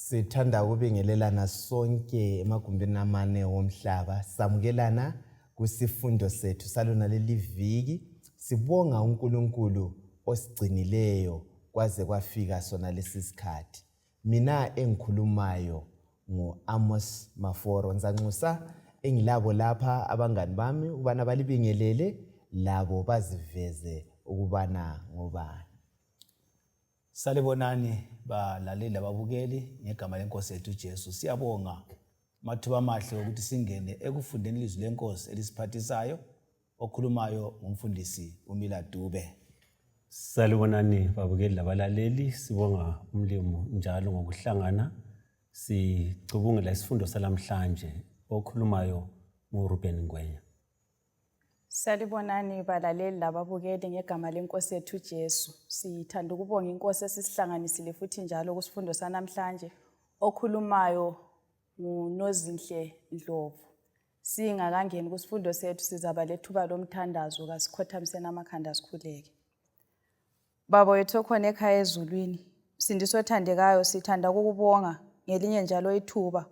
Sithanda ukubingelelana sonke emagumbini amane womhlaba. Samukelana kusifundo sethu salona leli viki. Sibonga uNkulunkulu osigcinileyo kwaze kwafika sona lesi sikhathi. Mina engikhulumayo ngu-Amos Maforo. Ngizanxusa engilabo lapha abangani bami ukubana balibingelele labo baziveze ukubana ngobani. Salibonani balaleli lababukeli ngegama lenkosi yethu uJesu. Siyabonga amathuba amahle okuthi singene ekufundeni ilizwi lenkosi elisiphathisayo. Okhulumayo ngumfundisi uMila Dube. Salibonani babukeli labalaleli, sibonga umlimu njalo ngokuhlangana sicubungela isifundo salamhlanje. Okhulumayo nguRuben Ngwenya. Salibonani balaleli lababukeli ngegama lenkosi yethu Jesu. Sithanda ukubonga inkosi esisihlanganisile futhi njalo kusifundo sanamhlanje. Okhulumayo nguNozinhle Ndlovu. Singakangeni kusifundo sethu sizaba lethuba lomthandazo kasikhothamiseni amakhanda sikhuleke. Baba wethu okhona ekhaya ezulwini, Msindisi othandekayo, sithanda ukukubonga ngelinye njalo ithuba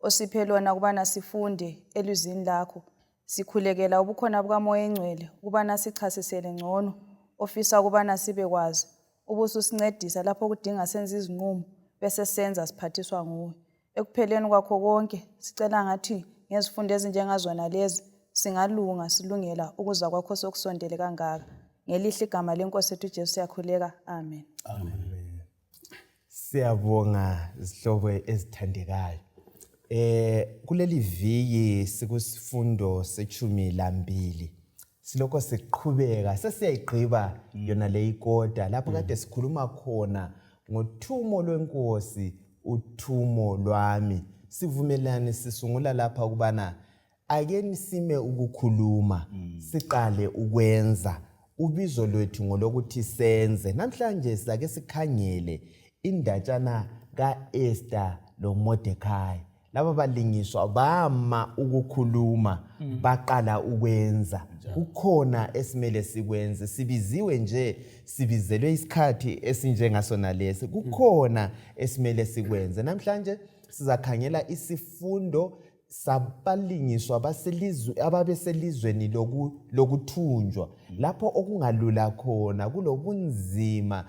osiphe lona ukubana sifunde elizwini lakho. Sikhulekela ubukhona bukaMoya Engcwele ukubana sichasisele ngcono ofisa ukubana sibekwazi, ubususincedisa lapho kudinga senze izinqumo bese senza siphathiswa nguwe. Ekupheleni kwakho konke, sicela ngathi ngezifundo ezinjengazona lezi singalunga silungela ukuza kwakho sokusondele kangaka. Ngelihle igama lenkosi ethu uJesu siyakhuleka. Amen. Amen. Siyabonga zihlobo ezithandekayo. Kuleli viki sikusifundo sechumi lambili. Silokho siqhubeka sesiyayigqiba yona le ikota lapho kade sikhuluma khona ngothumo lwenkosi uthumo lwami. Sivumelane sisungula lapha ukubana ake sime ukukhuluma siqale ukwenza. Ubizo lwethu ngolokuthi senze. Namhlanje sizake sikhangele indatshana kaEsther loMordecai. Laba balingiswa bama ukukhuluma baqala ukwenza. Kukhona esimele sikwenze, sibiziwe nje, sibizelwe isikhathi esinjengasona lesi. Kukhona esimele sikwenze. Namhlanje sizakhangela isifundo sabalingiswa ababeselizweni lokuthunjwa, lapho okungalula khona kulobunzima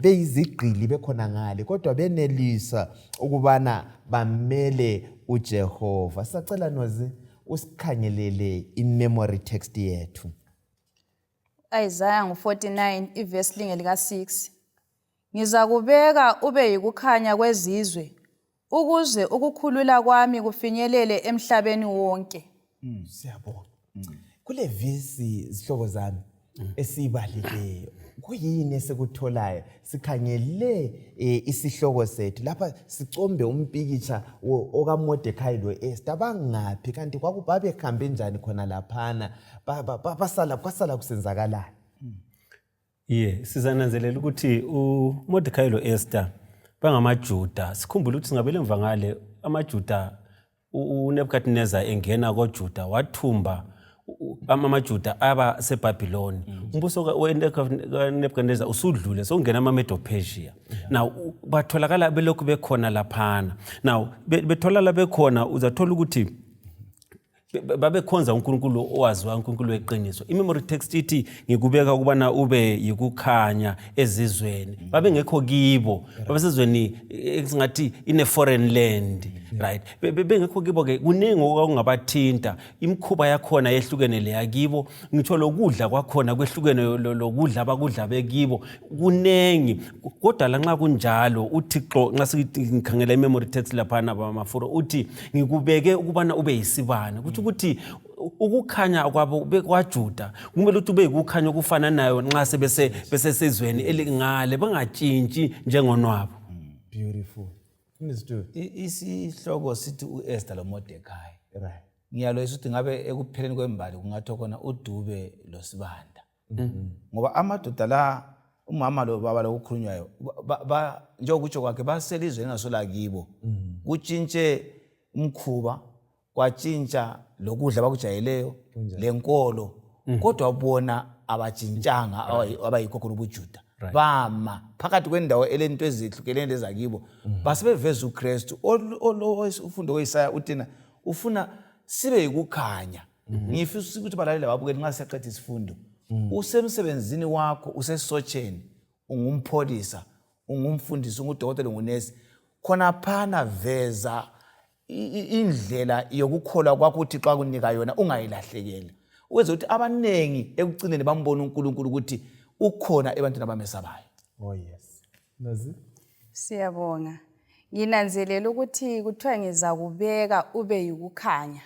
beyizigqili bekhona ngale, kodwa benelisa ukubana bamele uJehova. Sacela Nozi usikhangelele i-memory text yethu. Isaiah ngu-49 ivesi linge lika-6. Ngizakubeka ube yikukhanya kwezizwe ukuze ukukhulula kwami kufinyelele emhlabeni wonke. Siyabonga. Kule vesi zihlobo zami esiyibalileyo, kuyini esikutholayo? Sikhangele isihloko sethu lapha, sicombe umpikitsha okaMordecai lo-Esther. Bangaphi kanti? Babehambe njani khona laphana? Basala kwasala kusenzakalani? Ye, sizananzelela ukuthi uMordecai lo-Esther bangamaJuda. Sikhumbule ukuthi singabele emva ngale amaJuda, uNebuchadnezzar engena koJuda wathumba amaJuda aba seBhabhiloni. Umbuso kaNebuchadnezzar usudlule, sokungena amaMedo-Persia. Now batholakala belokhu bekhona laphana. Now betholakala bekhona, uzathola ukuthi babekhonza uNkulunkulu owaziwa, uNkulunkulu weqiniso. I-memory text ithi ngikubeka ukubana ube yikukhanya ezizweni. Babengekho kibo, babesezweni esingathi in a foreign land, right? Bengekho kibo ke, kuningi okwakungabathinta. Imikhuba yakhona yehlukene leyakibo, ngitsho lokudla kwakhona kwehlukene lokudla abakudla bekibo, kuningi. Kodwa lanxa kunjalo, uThixo, nxa ngikhangela i-memory text laphana bamafuro, uthi ngikubeke ukubana ube yisibane. Kutsho ukuthi ukukhanya kwabo bekwaJuda kumele ukuthi ube yikukhanya okufananayo nxa sebesesizweni elingale, bangatshintshi njengonwabo. Beautiful. Mr. Isihloko sithi uEsther loMordecai. Ngiyaloyisa ukuthi ngabe ekupheleni kwembali kungathiwa khona uDube loSibanda. Ngoba amadoda la, umama lo baba lokukhulunywayo, njengokutsho kwakhe, baselizweni engasolakibo. Kutshintshe umkhuba, kwatshintsha lokudla abakujayeleyo, lenkolo, kodwa bona abatshintshanga, abayikho khona ubuJuda. Bama phakathi kwendawo elento ezehlukene lezakibo, basebeveza uKristu. Ufundo koIsaya uthina ufuna sibe yikukhanya. Ngifisa ukuthi balaleli ababukeli, nxa siyaqeda isifundo, usemsebenzini wakho, usesotsheni, ungumpholisa, ungumfundisi, ungudokotela, ungunesi, khonaphana veza indlela yokukholwa kwakho uThixo akunika yona, ungayilahlekeli, ukwenzela ukuthi abaningi ekucineni bambone uNkulunkulu ukuthi ukhona ebantwini abamesabayo. Oh yes. Nazi? Siyabonga. Nginanzelela ukuthi kuthiwa ngizakubeka ube yikukhanya.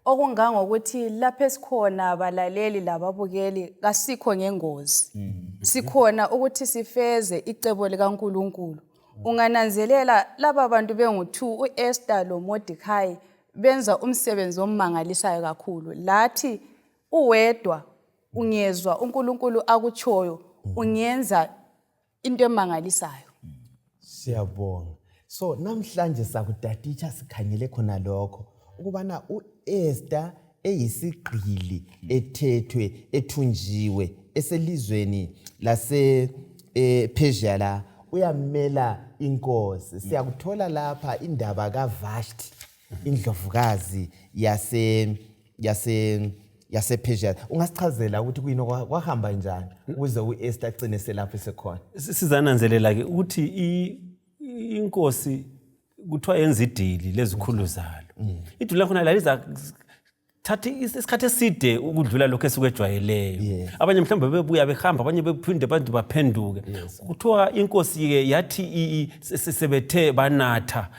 Okungangokuthi lapho esikhona balaleli lababukeli kasikho ngengozi. Sikhona ukuthi sifeze icebo likaNkulunkulu. Ungananzelela laba bantu bengu-2 u-Esther loMordecai benza umsebenzi omangalisayo kakhulu. Lathi uwedwa ungezwa uNkulunkulu akutshoyo ungenza into emangalisayo. Siyabonga. So namhlanje sakutatitsha sikhangele khona lokho ukubana uEsther eyisigqili ethethwe ethunjiwe eselizweni lase Persia la uyamela inkosi. Siyakuthola lapha indaba kaVashti, indlovukazi yase yase yasePersia. Ungasichazela ukuthi kuyini kwahamba njani ukuze uEsther agcine selapho esekhona? Sizananzelela ke ukuthi inkosi kuthiwa yenza idili lezikhulu zalo. Idili lakhona laliza thatha isikhathi eside ukudlula lokho esikwejwayeleyo. Abanye mhlawumbe bebuya behamba, abanye bephinde abantu baphenduke. Kuthiwa inkosi-ke yathi sebethe banatha,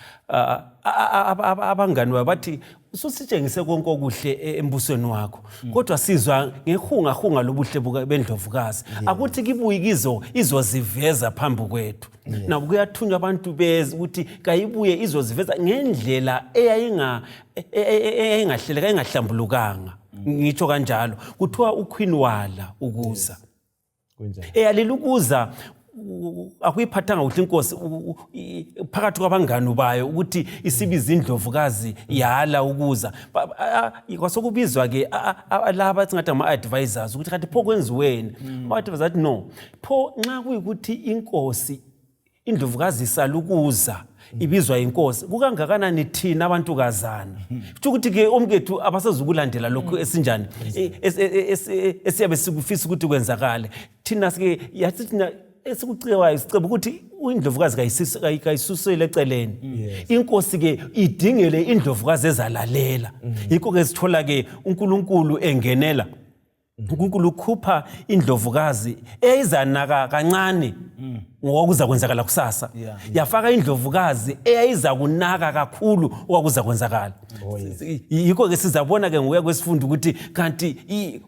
abangani babo bathi ususitshengise konke okuhle embusweni wakho, kodwa sizwa ngehungahunga lobuhle bendlovukazi, akuthi kibuye kizo izoziveza phambi kwethu. Nabo kuyathunywa abantu beze ukuthi kayibuye izoziveza ngendlela eyayingahleleka, engahlambulukanga, ngitsho kanjalo. Kuthiwa uQueen wala ukuza. Eyalila ukuza, akuyiphathanga kuhle inkosi phakathi kwabangani bayo ukuthi isibiza indlovukazi yala ukuza. Kwasokubizwa-ke laba singathi ama-advisors ukuthi kanti pho kwenziweni. Ama-advisors athi no, pho nxa kuyikuthi inkosi indlovukazi isalukuza ibizwa inkosi, kukangakanani thina abantukazana? Kusho ukuthi-ke omkethu abasezukulandela lokhu esinjani esiyabe sikufisa ukuthi kwenzakale. Thina sike yathi thina esikucewayo siceba ukuthi indlovukazi kayisusele eceleni, inkosi-ke idingele indlovukazi ezalalela. Yikho-ke sithola-ke uNkulunkulu engenela. uNkulunkulu ukhupha indlovukazi eyayizanaka kancane ngokuza kwenzakala kusasa, yafaka indlovukazi eyayiza kunaka kakhulu okwakuza kwenzakala. Yikho-ke sizabona-ke ngokuya kwesifundo ukuthi kanti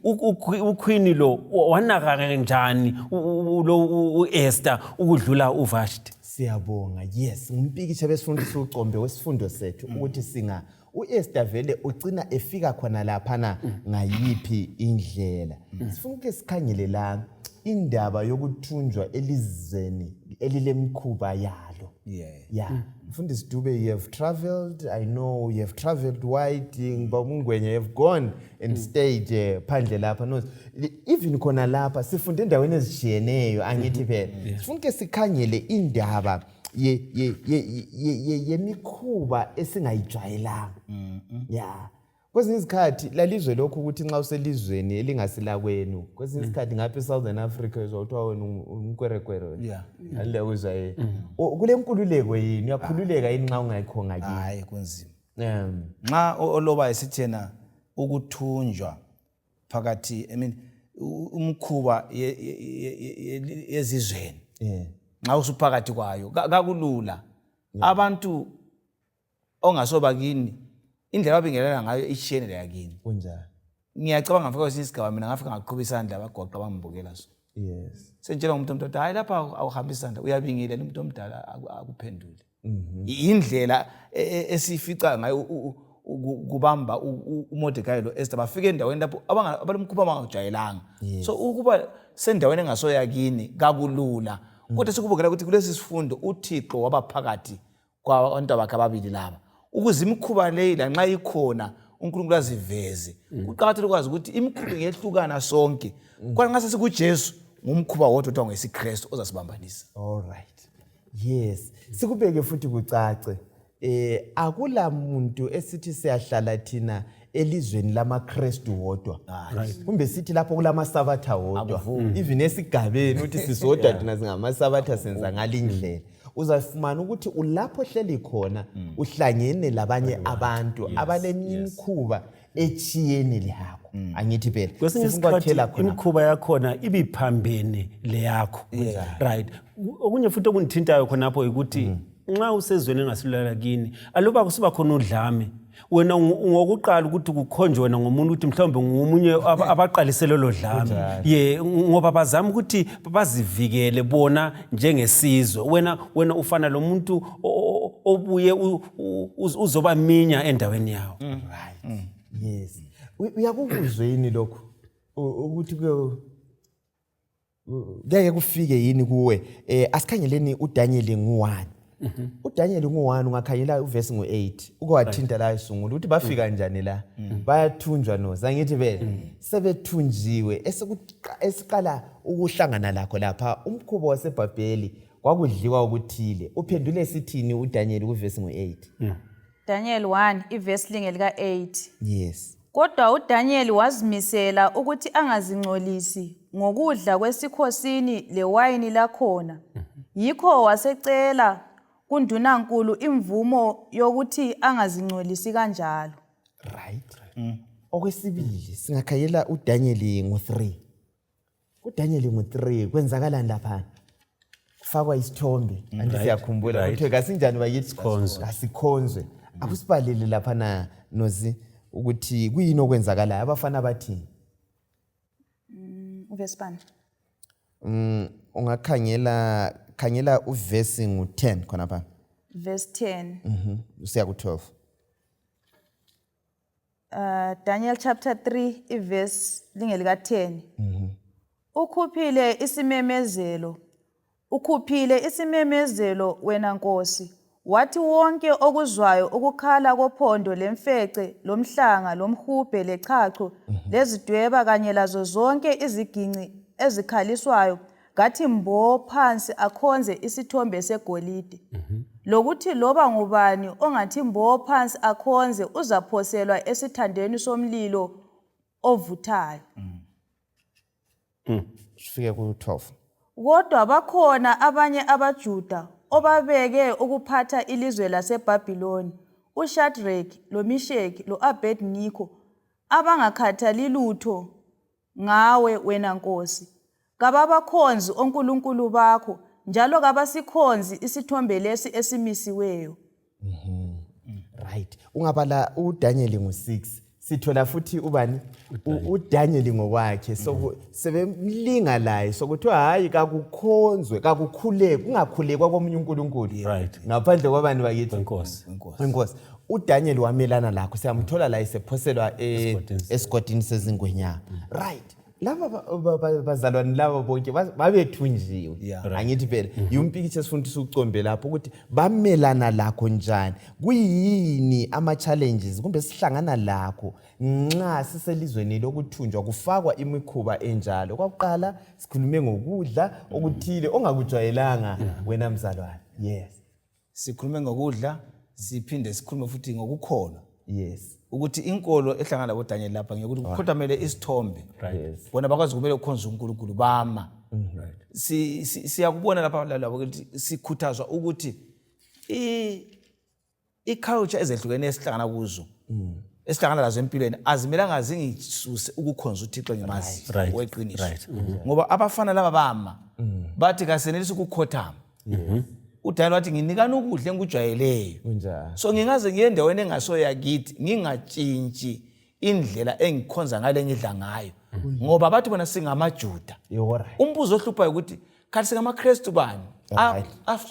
uQueen lo wanaka kanjani lo u-Esther ukudlula uVashti. Siyabonga. Yes, ngumpikitsha besifuna ukuthi siwucombe wesifundo sethu ukuthi singa u-Esther vele ugcina efika khona laphana ngayiphi indlela. Sifuna ukuthi sikhangele la indaba yokuthunjwa elizweni elilemkhuba yalo. Yeah. Mfundisi Dube, you have traveled. I know you have traveled wide. Ngibabungwenya, you have gone and stayed phandle lapha. No, even khona lapha sifunde endaweni ezitshiyeneyo, angithi phela. Sifuna ke sikhangele indaba yemikhuba esingayijwayelanga. Yeah. Kwezinye izikhathi lalizwe lokhu ukuthi nxa uselizweni elingaselakwenu, kwesinye isikhathi ngapha e-Southern Africa uzwa kuthiwa wena umkwerekwere wena. Alilakuzwa yini? Kule nkululeko yini? Uyakhululeka yini nxa ungekho ngakini? Hayi, kunzima. Nxa oloba esithi yena ukuthunjwa phakathi, I mean, umkhuba yezizweni, nxa usuphakathi kwayo kakulula. Abantu ongasoba kini, indlela ababingelela ngayo itshiyene leyakini. Kunjani? Ngiyacabanga ngafika kwesinye isigaba mina, ngafika ngaqhuba isandla, bagoqa bangibukela so. Sengitshela ngumuntu omdala, hayi lapha awuhambi isandla, uyabingelela umuntu omdala akuphendule. Indlela esifica ngayo kubamba uMordecai lo-Esther bafike endaweni lapho abalomkhuba abangawujayelanga. So ukuba sendaweni engasoyakini kakulula. Kodwa sikubukela ukuthi kulesi sifundo uThixo waba phakathi kwabantu bakhe ababili laba ukuze imikhuba leyi lanxa ikhona uNkulunkulu aziveze. Kuqakathekile ukwazi ukuthi imikhuba ingehlukana sonke, kodwa nxa sesikuJesu Ngumkhuba wodwa othiwa ngesiKristu ozasibambanisa. All right. Yes. Sikubeke futhi kucace. Akula muntu esithi siyahlala thina elizweni lamaKristu wodwa. Kumbe sithi lapho kulamaSabatha wodwa. Even esigabeni uthi sisodwa thina singamaSabatha senza ngalindlela. Uzafumana ukuthi ulapho ohleli khona uhlangene labanye abantu abalemikhuba etshiyene leyakho. Angithi phela. Kwesinye Sifuna ukwakhela isikhathi khona. Imikhuba yakhona ibiphambene leyakho, right? Okunye futhi okungithintayo khonapho ukuthi nxa usezweni engasilula kini, aluba kusiba khona udlame, wena ungokuqala ukuthi kukhonjwe wena ngomuntu ukuthi mhlawumbe ngomunye abaqalise lolo dlame, ye, ngoba bazama ukuthi bazivikele bona njengesizwe. Wena ufana lo muntu obuye uzobaminya endaweni yawo. Right. Yes. Uyakukuzwe yini lokho? Ukuthi kuyake kufike yini kuwe? Asikhangeleni uDaniel ngu1. uDaniel ngu1, ungakhangela uvesi ngu8, ukwathinta la isungula ukuthi bafika njani la. Bayathunjwa no, zangithi bele. Sebethunjiwe esiqala ukuhlangana lakho lapha umkhubo waseBhabheli kwakudliwa okuthile. Uphendule sithini uDaniel kuvesi ngu8? Daniel 1 ivesi linge lika 8. Yes. Kodwa uDaniel wazimisela ukuthi angazingcolisi ngokudla kwesikhosini lewayini lakhona. Yikho wasecela kundunankulu imvumo yokuthi angazingcolisi kanjalo. Right. Okwesibili singakhayela uDaniel ngo3. UDaniel ngo3 kwenzakalani lapha? Kufakwa isithombe. Anti siyakhumbula ukuthi kasinjani bakithi, kasikhonzwe. Akusibalele lapha na Nozi ukuthi kuyini okwenzakalayo, abafana bathini? Uvesi bani? Ungakhangela khangela uvesi ngu10 khona pha. Verse 10. Usiya ku12. Daniel chapter 3 ivesi lingelika 10. Ukhuphile isimemezelo. Ukhuphile isimemezelo wena Nkosi. Wathi wonke okuzwayo ukukhala kophondo lemfece lomhlanga lomhubhe lechacho lezidweba kanye lazo zonke iziginci ezikhaliswayo kathi mbo phansi akhonze isithombe segolide. Lokuthi loba ngubani ongathi mbo phansi akhonze uzaphoselwa esithandweni somlilo ovuthayo. Sifike ku12. Kodwa bakhona abanye abaJuda obabeke ukuphatha ilizwe laseBhabhiloni, uShadrach loMisheki loAbednego, abangakhathali lutho ngawe wena Nkosi. Kababakhonzi onkulunkulu bakho, njalo kabasikhonzi isithombe lesi esimisiweyo. Right. Ungabala uDaniel ngo6 sithola futhi ubani uDaniel ngokwakhe sebemlinga laye sokuthiwa hayi kakukhonzwe, kakukhulekwe, kungakhulekwa komunye uNkulunkulu ngaphandle kwabani bakithi Inkosi. uDaniel wamelana lakho, siyamthola la esephoselwa esigodini sezingwenyama. Right. Laba bazalwane laba bonke babethunjiwe. Angithi phela yimpikitsha esifuna ukuthi siwucombe lapho ukuthi bamelana lakho njani, kuyini ama-challenges kumbe sihlangana lakho nxa siselizweni lokuthunjwa kufakwa imikhuba enjalo. Kwakuqala sikhulume ngokudla okuthile ongakujwayelanga wena mzalwane. Yes. Sikhulume ngokudla, siphinde sikhulume futhi ngokukholwa. Yes. Ukuthi inkolo ehlangana labo Daniel lapha ngiyokuthi kukhothamele isithombe. Yes. Bona bakwazi kumele ukhonze uNkulunkulu bama. Siyakubona lapha labo ukuthi sikhuthazwa ukuthi i-culture ezehlukene esihlangana kuzo, esihlangana lazo empilweni, azimelanga zingisuse ukukhonza uThixo ngimazi weqiniso. Ngoba abafana laba bama bathi kasenelisi ukukhothama. uDaniel wathi nginikani ukudla engikujwayeleyo. So ngingaze ngiye endaweni engasoyakithi ngingatshintshi indlela engikhonza ngayo lengidla ngayo. Ngoba bathi bona singamaJuda. Umbuzo ohluphayo ukuthi khathi singamaKristu bani?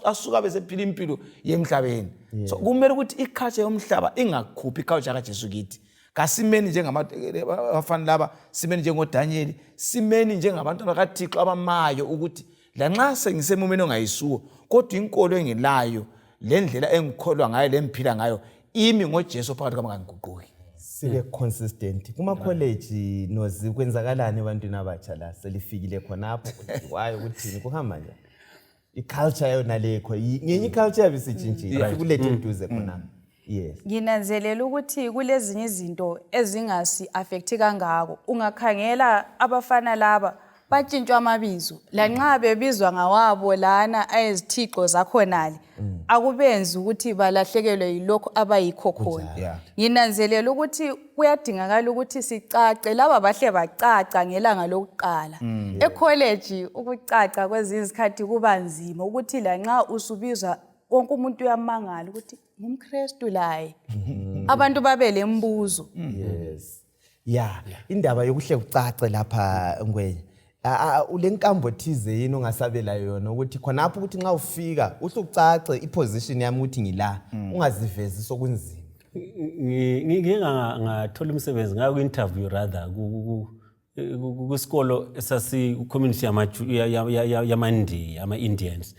Asuka besephila impilo yemhlabeni. So kumele ukuthi iculture yomhlaba ingakhuphi iculture kaJesu kithi. Kasimeni njengabafana laba, simeni njengoDaniel, simeni njengabantu bakaThixo abamayo ukuthi lanxa sengisemumeni ongayisuwo, kodwa inkolo engilayo lendlela engikholwa ngayo lemphila ngayo imi ngoJesu phakathi kwami, kangiguquki. Sibe consistent kuma-college. Nozi, kwenzakalani ebantwini abatsha la selifikile khonapho? Kudliwayo, kuthini, kuhamba njani? I-culture yona lekho, ngenye i-culture yabe isitshintshile, sikulethe eduze khonapho, yes. Nginanzelela ukuthi kulezinye izinto ezingasi-affecti kangako. Ungakhangela abafana laba batshintshwa amabizo, lanxa bebizwa ngawabo lana ayezithixo zakhonale, akubenzi ukuthi balahlekelwe yilokhu abayikho khona. Nginanzelela ukuthi kuyadingakala ukuthi sicace. Laba bahle bacaca ngelanga lokuqala ekholeji. Ukucaca kwezinye izikhathi kuba nzima, ukuthi lanxa usubizwa wonke umuntu uyamangala ukuthi ngumKristu laye, abantu babe lembuzo. Yes, ya, indaba yokuhle kucace lapha, Ngwenya. Ule nkambo thize yini ongasabela yona ukuthi khonapho ukuthi nxa ufika uhle ucace i-position yami ukuthi ngila, ungazivezi sokunzima? Ngike ngathola umsebenzi, ngaya kwi-interview rather kwisikolo esasi community yamaNdiya, ama-Indians.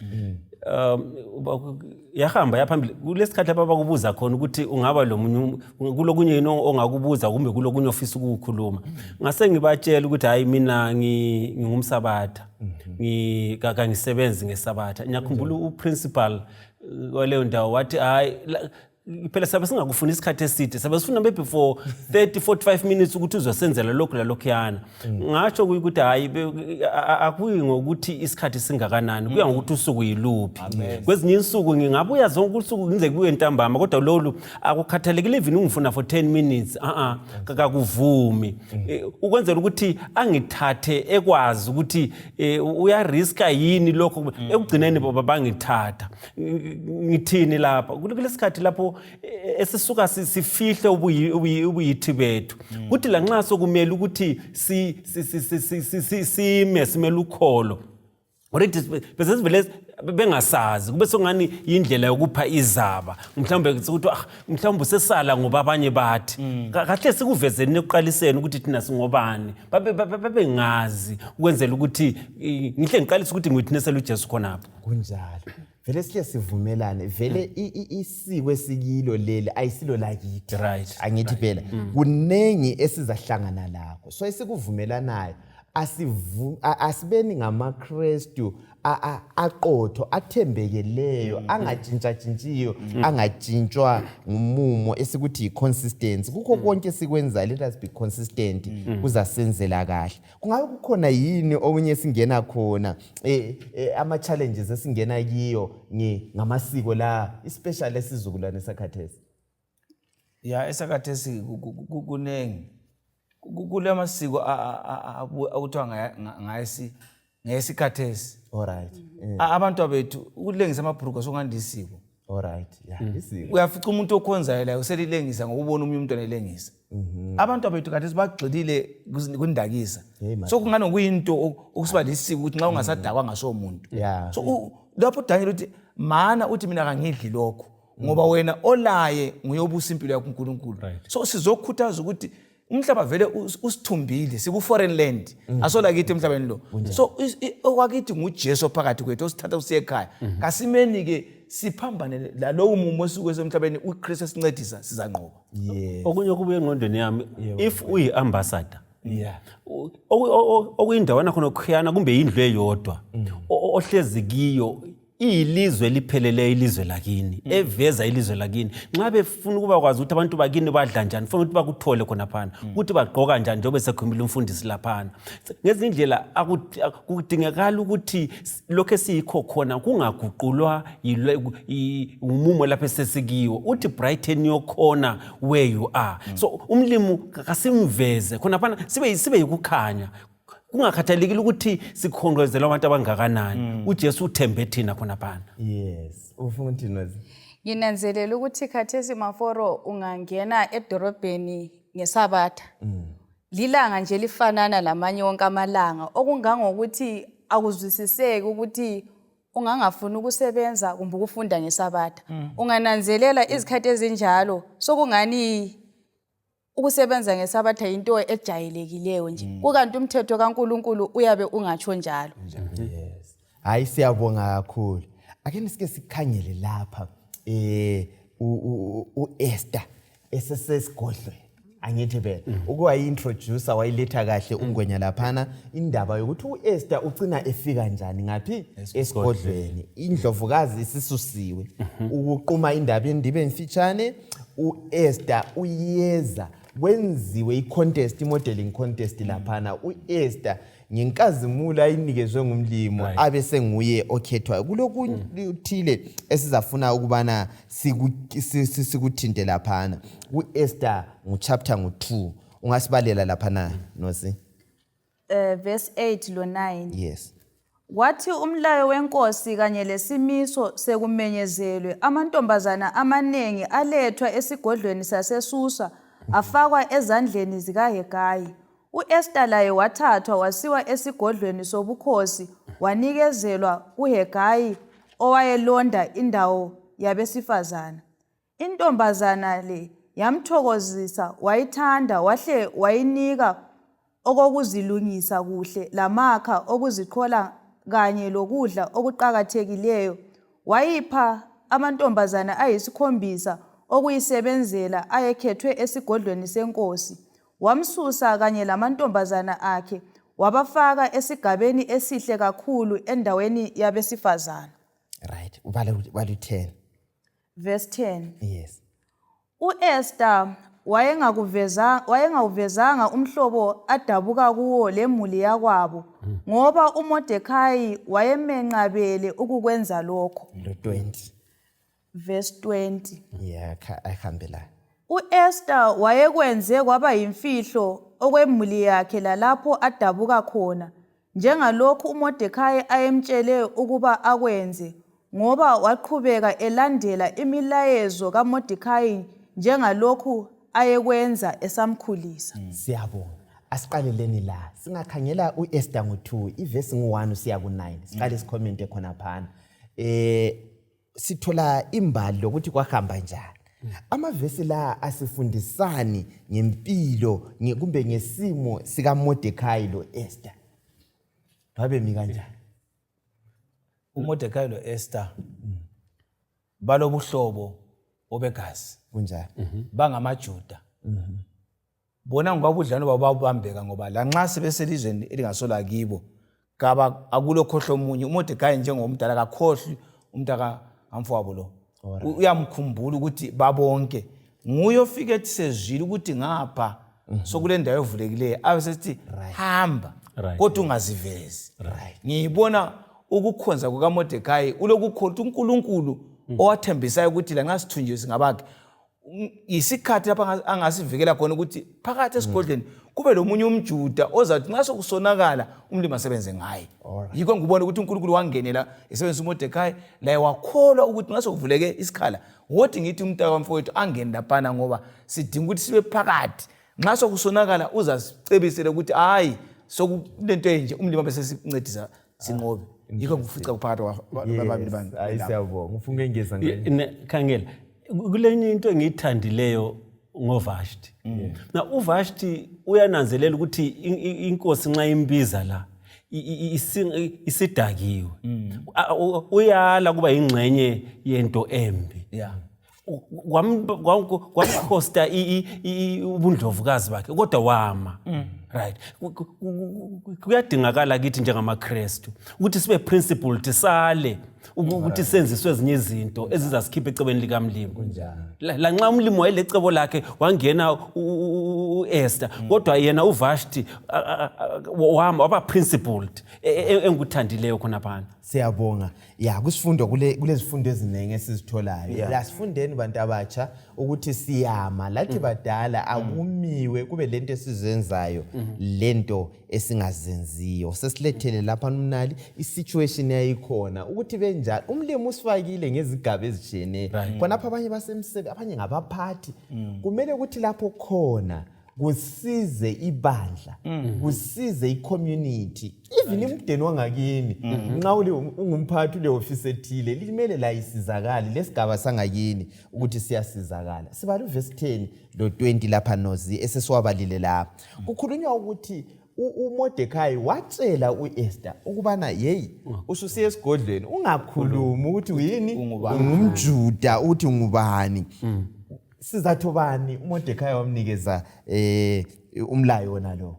Yahamba yaphambili kulesikhathi lapha abakubuza khona ukuthi ungaba lo munye kulokunye yini ongakubuza kumbe kulokunye ofisa ukukhuluma. Ngase ngibatshela ukuthi hayi, mina ngingumsabatha, kangisebenzi ngesabatha. Ngiyakhumbula uprincipal waleyo ndawo wathi hayi, phela sabe singakufuni isikhathi eside, sabe sifuna maybe for 30 45 minutes ukuthi uzosenzela lokhu lalokhuyana. Ngatsho kuye ukuthi hayi, akuyi ngokuthi isikhathi singakanani, kuya ngokuthi usuku yiluphi. Kwezinye insuku ngingabuya zonke usuku ngize kuye ntambama, kodwa lolu akukhathalekile, even ungifuna for 10 minutes, a-a, kakuvumi. Ukwenzela ukuthi angithathe ekwazi ukuthi uyariska yini lokho. Ekugcineni baba bangithatha. Ngithini lapha? Kulesikhathi lapho esisuka sifihle ubuyithi bethu, kuthi lanxa sokumele ukuthi sime simele ukholo already, bese sivele bengasazi, kube songani indlela yokupha izaba, mhlawumbe sekuthi ah, mhlawumbe usesala ngoba abanye bathi. Kahle sikuvezeni ekuqaliseni ukuthi thina singobani, babengazi, ukwenzela ukuthi ngihle ngiqalise ukuthi ngiwitnessele uJesu khonapho. Kunjalo vele, sihle sivumelane vele, isiko esikilo leli ayisilo lakithi. Angithi phela kunengi esizahlangana lakho, so esikuvumelanayo asibeni ngamaKristu aqotho, athembekeleyo, angatshintshatshintshiyo, angatshintshwa ngumumo, esikuthi yi-consistency kukho konke esikwenzayo. Let us be consistent, kuzasenzela kahle. Kungabe kukhona yini okunye esingena khona, ama-challenges esingena kiyo ngamasiko la, especially esizukulwane sakhathesi? Ya, esakhathesi kunengi. Kulamasiko okuthiwa ngesikhathesi. Abantu bethu ukulengisa amabhrugu sokungandi isiko. Alright, ya, isiko. Uyafica umuntu okhonzayo laye uselilengisa ngokubona omunye umntwana elengisa. Abantu bethu khathesi bagxilile kundakisa. Hey, man. So kungani kuyinto okusiba lisiko ukuthi nxa ungasadakwa ngaso muntu. So lapho uDaniel uthi mana, uthi mina kangidli lokho ngoba wena olaye nguyobusa impilo yakho uNkulunkulu. So sizokhuthaza ukuthi umhlaba vele usithumbile, siku-foreign land, asolakithi emhlabeni lo. So okwakithi nguJesu phakathi kwethu osithatha usiye ekhaya. Kasimeni-ke siphambane lalowo mumo osuke semhlabeni, uKristu esincedisa, sizanqoba. Okunye okubuye engqondweni yami, if uyi-ambassador, okuyindawana khona khuyana kumbe yindlu eyodwa ohlezi kiyo, iyilizwe elipheleleyo, ilizwe lakini, eveza ilizwe lakini. Nxa befuna ukuba kwazi ukuthi abantu bakini badla njani, funa ukuthi bakuthole khonaphana, ukuthi bagqoka njani, njengoba sekhulumile umfundisi laphana. Ngezinye indlela kudingakala ukuthi lokhu esiyikho khona kungaguqulwa umumo lapho esesikiwo. Uthi brighten your corner where you are. So umlimi kasimveze khonaphana, sibe yikukhanya, kungakhathalekile ukuthi sikhongozela abantu abangakanani. UJesu uthembe thina khonaphana. Yes, ufuna ukuthi, Nozi? Nginanzelela ukuthi khathesi, Maforo, ungangena edorobheni ngesabatha, lilanga nje lifanana lamanye wonke amalanga, okungangokuthi akuzwisiseki ukuthi ungangafuni ukusebenza kumbe ukufunda ngesabatha. Ungananzelela izikhathi ezinjalo sokungani ukusebenza ngesabatha yinto ejayelekileyo nje, kukanti umthetho kaNkulunkulu uyabe ungatsho njalo. Yes, hayi, siyabonga kakhulu. Ake nisike sikhangele lapha uEsther esesesigodlweni. Angithi phela ukuwayi-introducer wayiletha kahle uNgwenya laphana indaba yokuthi u-Esther ucina efika njani ngaphi esigodlweni, indlovukazi isisusiwe. Ukuquma indaba endibe mfitshane, u-Esther uyeza kwenziwe i-contest, i-modeling contest laphana. U-Esther ngenkazimulo ayinikezwe ngumlimo abe senguye okhethwayo. Kulokuthile esizafuna ukubana sikuthinte laphana ku-Esther nguchapter ngu-2. Ungasibalela laphana, Nosi? Verse 8 lo 9. Yes. Kwathi umlayo wenkosi kanye lesimiso sekumenyezelwe, amantombazana amaningi alethwa esigodlweni saseSusa afakwa ezandleni zikaHegayi. U-Esta laye wathathwa wasiwa esigodlweni sobukhosi wanikezelwa kuHegayi owayelonda indawo yabesifazana. Intombazana le yamthokozisa wayithanda wahle wayinika okokuzilungisa kuhle lamakha okuziqhola kanye lokudla okuqakathekileyo. Wayipha amantombazana ayisikhombisa okuyisebenzela ayekhethwe esigodlweni senkosi. Wamsusa kanye lamantombazana akhe wabafaka esigabeni esihle kakhulu endaweni yabesifazana. Right, ubale 10. Verse 10. Yes. U-Esta wayengawuvezanga umhlobo adabuka kuwo lemuli yakwabo ngoba uModekhayi wayemenqabele ukukwenza lokho. Lo 20. Verse 20. Yeah, ayihambe la. U-Esta wayekwenze kwaba yimfihlo okwemuli yakhe lalapho adabuka khona, njengalokhu uModekhayi ayemtshele ukuba akwenze, ngoba waqhubeka elandela imilayezo kaModekhayi njengalokhu ayekwenza esamkhulisa. Siyabonga. Asiqaleleni la. Singakhangela u-Esther ngo-2, ivesi ngu-1 usiya ku-9. Siqale sikhomente khonaphana. Sithola imbali lokuthi kwahamba njani. Amavesi la asifundisani ngempilo kumbe ngesimo sikaModekhayi lo-Esther? Babemi kanjani? UModekhayi lo-Esther balobuhlobo obegazi. Kunjani? BangamaJuda. Bona ngobabudlelwano babo babubambeka ngoba lanxa sebeselizweni elingasola kibo kaba akulokhohlo omunye. UModekhayi njengomdala kakhohlwi umntaka kamfowabo lo, uyamkhumbula ukuthi babonke nguye ofike ethi sezwile ukuthi ngapha sokule ndawo evulekileyo, abe sesithi hamba, kodwa ungazivezi. Ngiyibona ukukhonza kukaModekhayi ulokukholwa ukuthi uNkulunkulu owathembisayo ukuthi lanxa sithunjiwe singabakhe, yisikhathi lapho angasivikela khona ukuthi phakathi esigodlweni kube lomunye umJuda ozathi nxa sokusonakala umlimi asebenze ngaye. Yikho ngibona ukuthi uNkulunkulu wangenela esebenzisa uModekhayi, laye wakholwa ukuthi nxa sokuvuleke isikhala wothi ngithi umntaka wamfowethu angene laphana, ngoba sidinga ukuthi sibe phakathi nxa sokusonakala uzasicebisele ukuthi hayi sokulento enje, umlimi abe sesincedisa sinqobe. Yikho ngifica kuphakathi kwababili bantu. Hayi, siyabonga. Ufuna ukengeza? Khangela, kulenye into engiyithandileyo ngoVashti. Na uVashti uyananzelela ukuthi inkosi nxa imbiza la isidakiwe, uyala kuba yingxenye yento embi. Kwamkhosta ubundlovukazi bakhe, kodwa wama. Right, kuyadingakala kithi njengamaKristu ukuthi sibe principled, sale ukuthi senziswe ezinye izinto ezizasikhipha ecebeni likamlimi. Lanxa umlimi wayelecebo lakhe wangena u-Esther, kodwa yena uVashti wama waba principled, engikuthandileyo khonaphana. Siyabonga. Ya, kusifundo kulezifundo eziningi esizitholayo la. Sifundeni bantu abatsha ukuthi siyama lathi badala akumiwe kube lento esizenzayo, lento esingazenziyo. Sesilethele lapha umnali i-situation yayikhona ukuthi benjalo. Umlimi usifakile ngezigaba ezitshiyeneyo khonapha, abanye basemsebe, abanye ngabaphathi. Kumele ukuthi lapho khona kusize ibandla, kusize i-community, even imdeni wangakini. Nxa ungumphathi ule ofisi ethile, limele la isizakale lesigaba sangakini ukuthi siyasizakala. Sibala uvesi 10 lo 20 lapha, Nozi, esesiwabalile lapha. Kukhulunywa ukuthi uModekhayi watshela u-Esther ukubana yeyi, ususiya esigodlweni, ungakhulumi ukuthi uyini, ungumJuda, ukuthi ungubani. Sizathu bani uMordecai wamnikeza umlayo wona lo?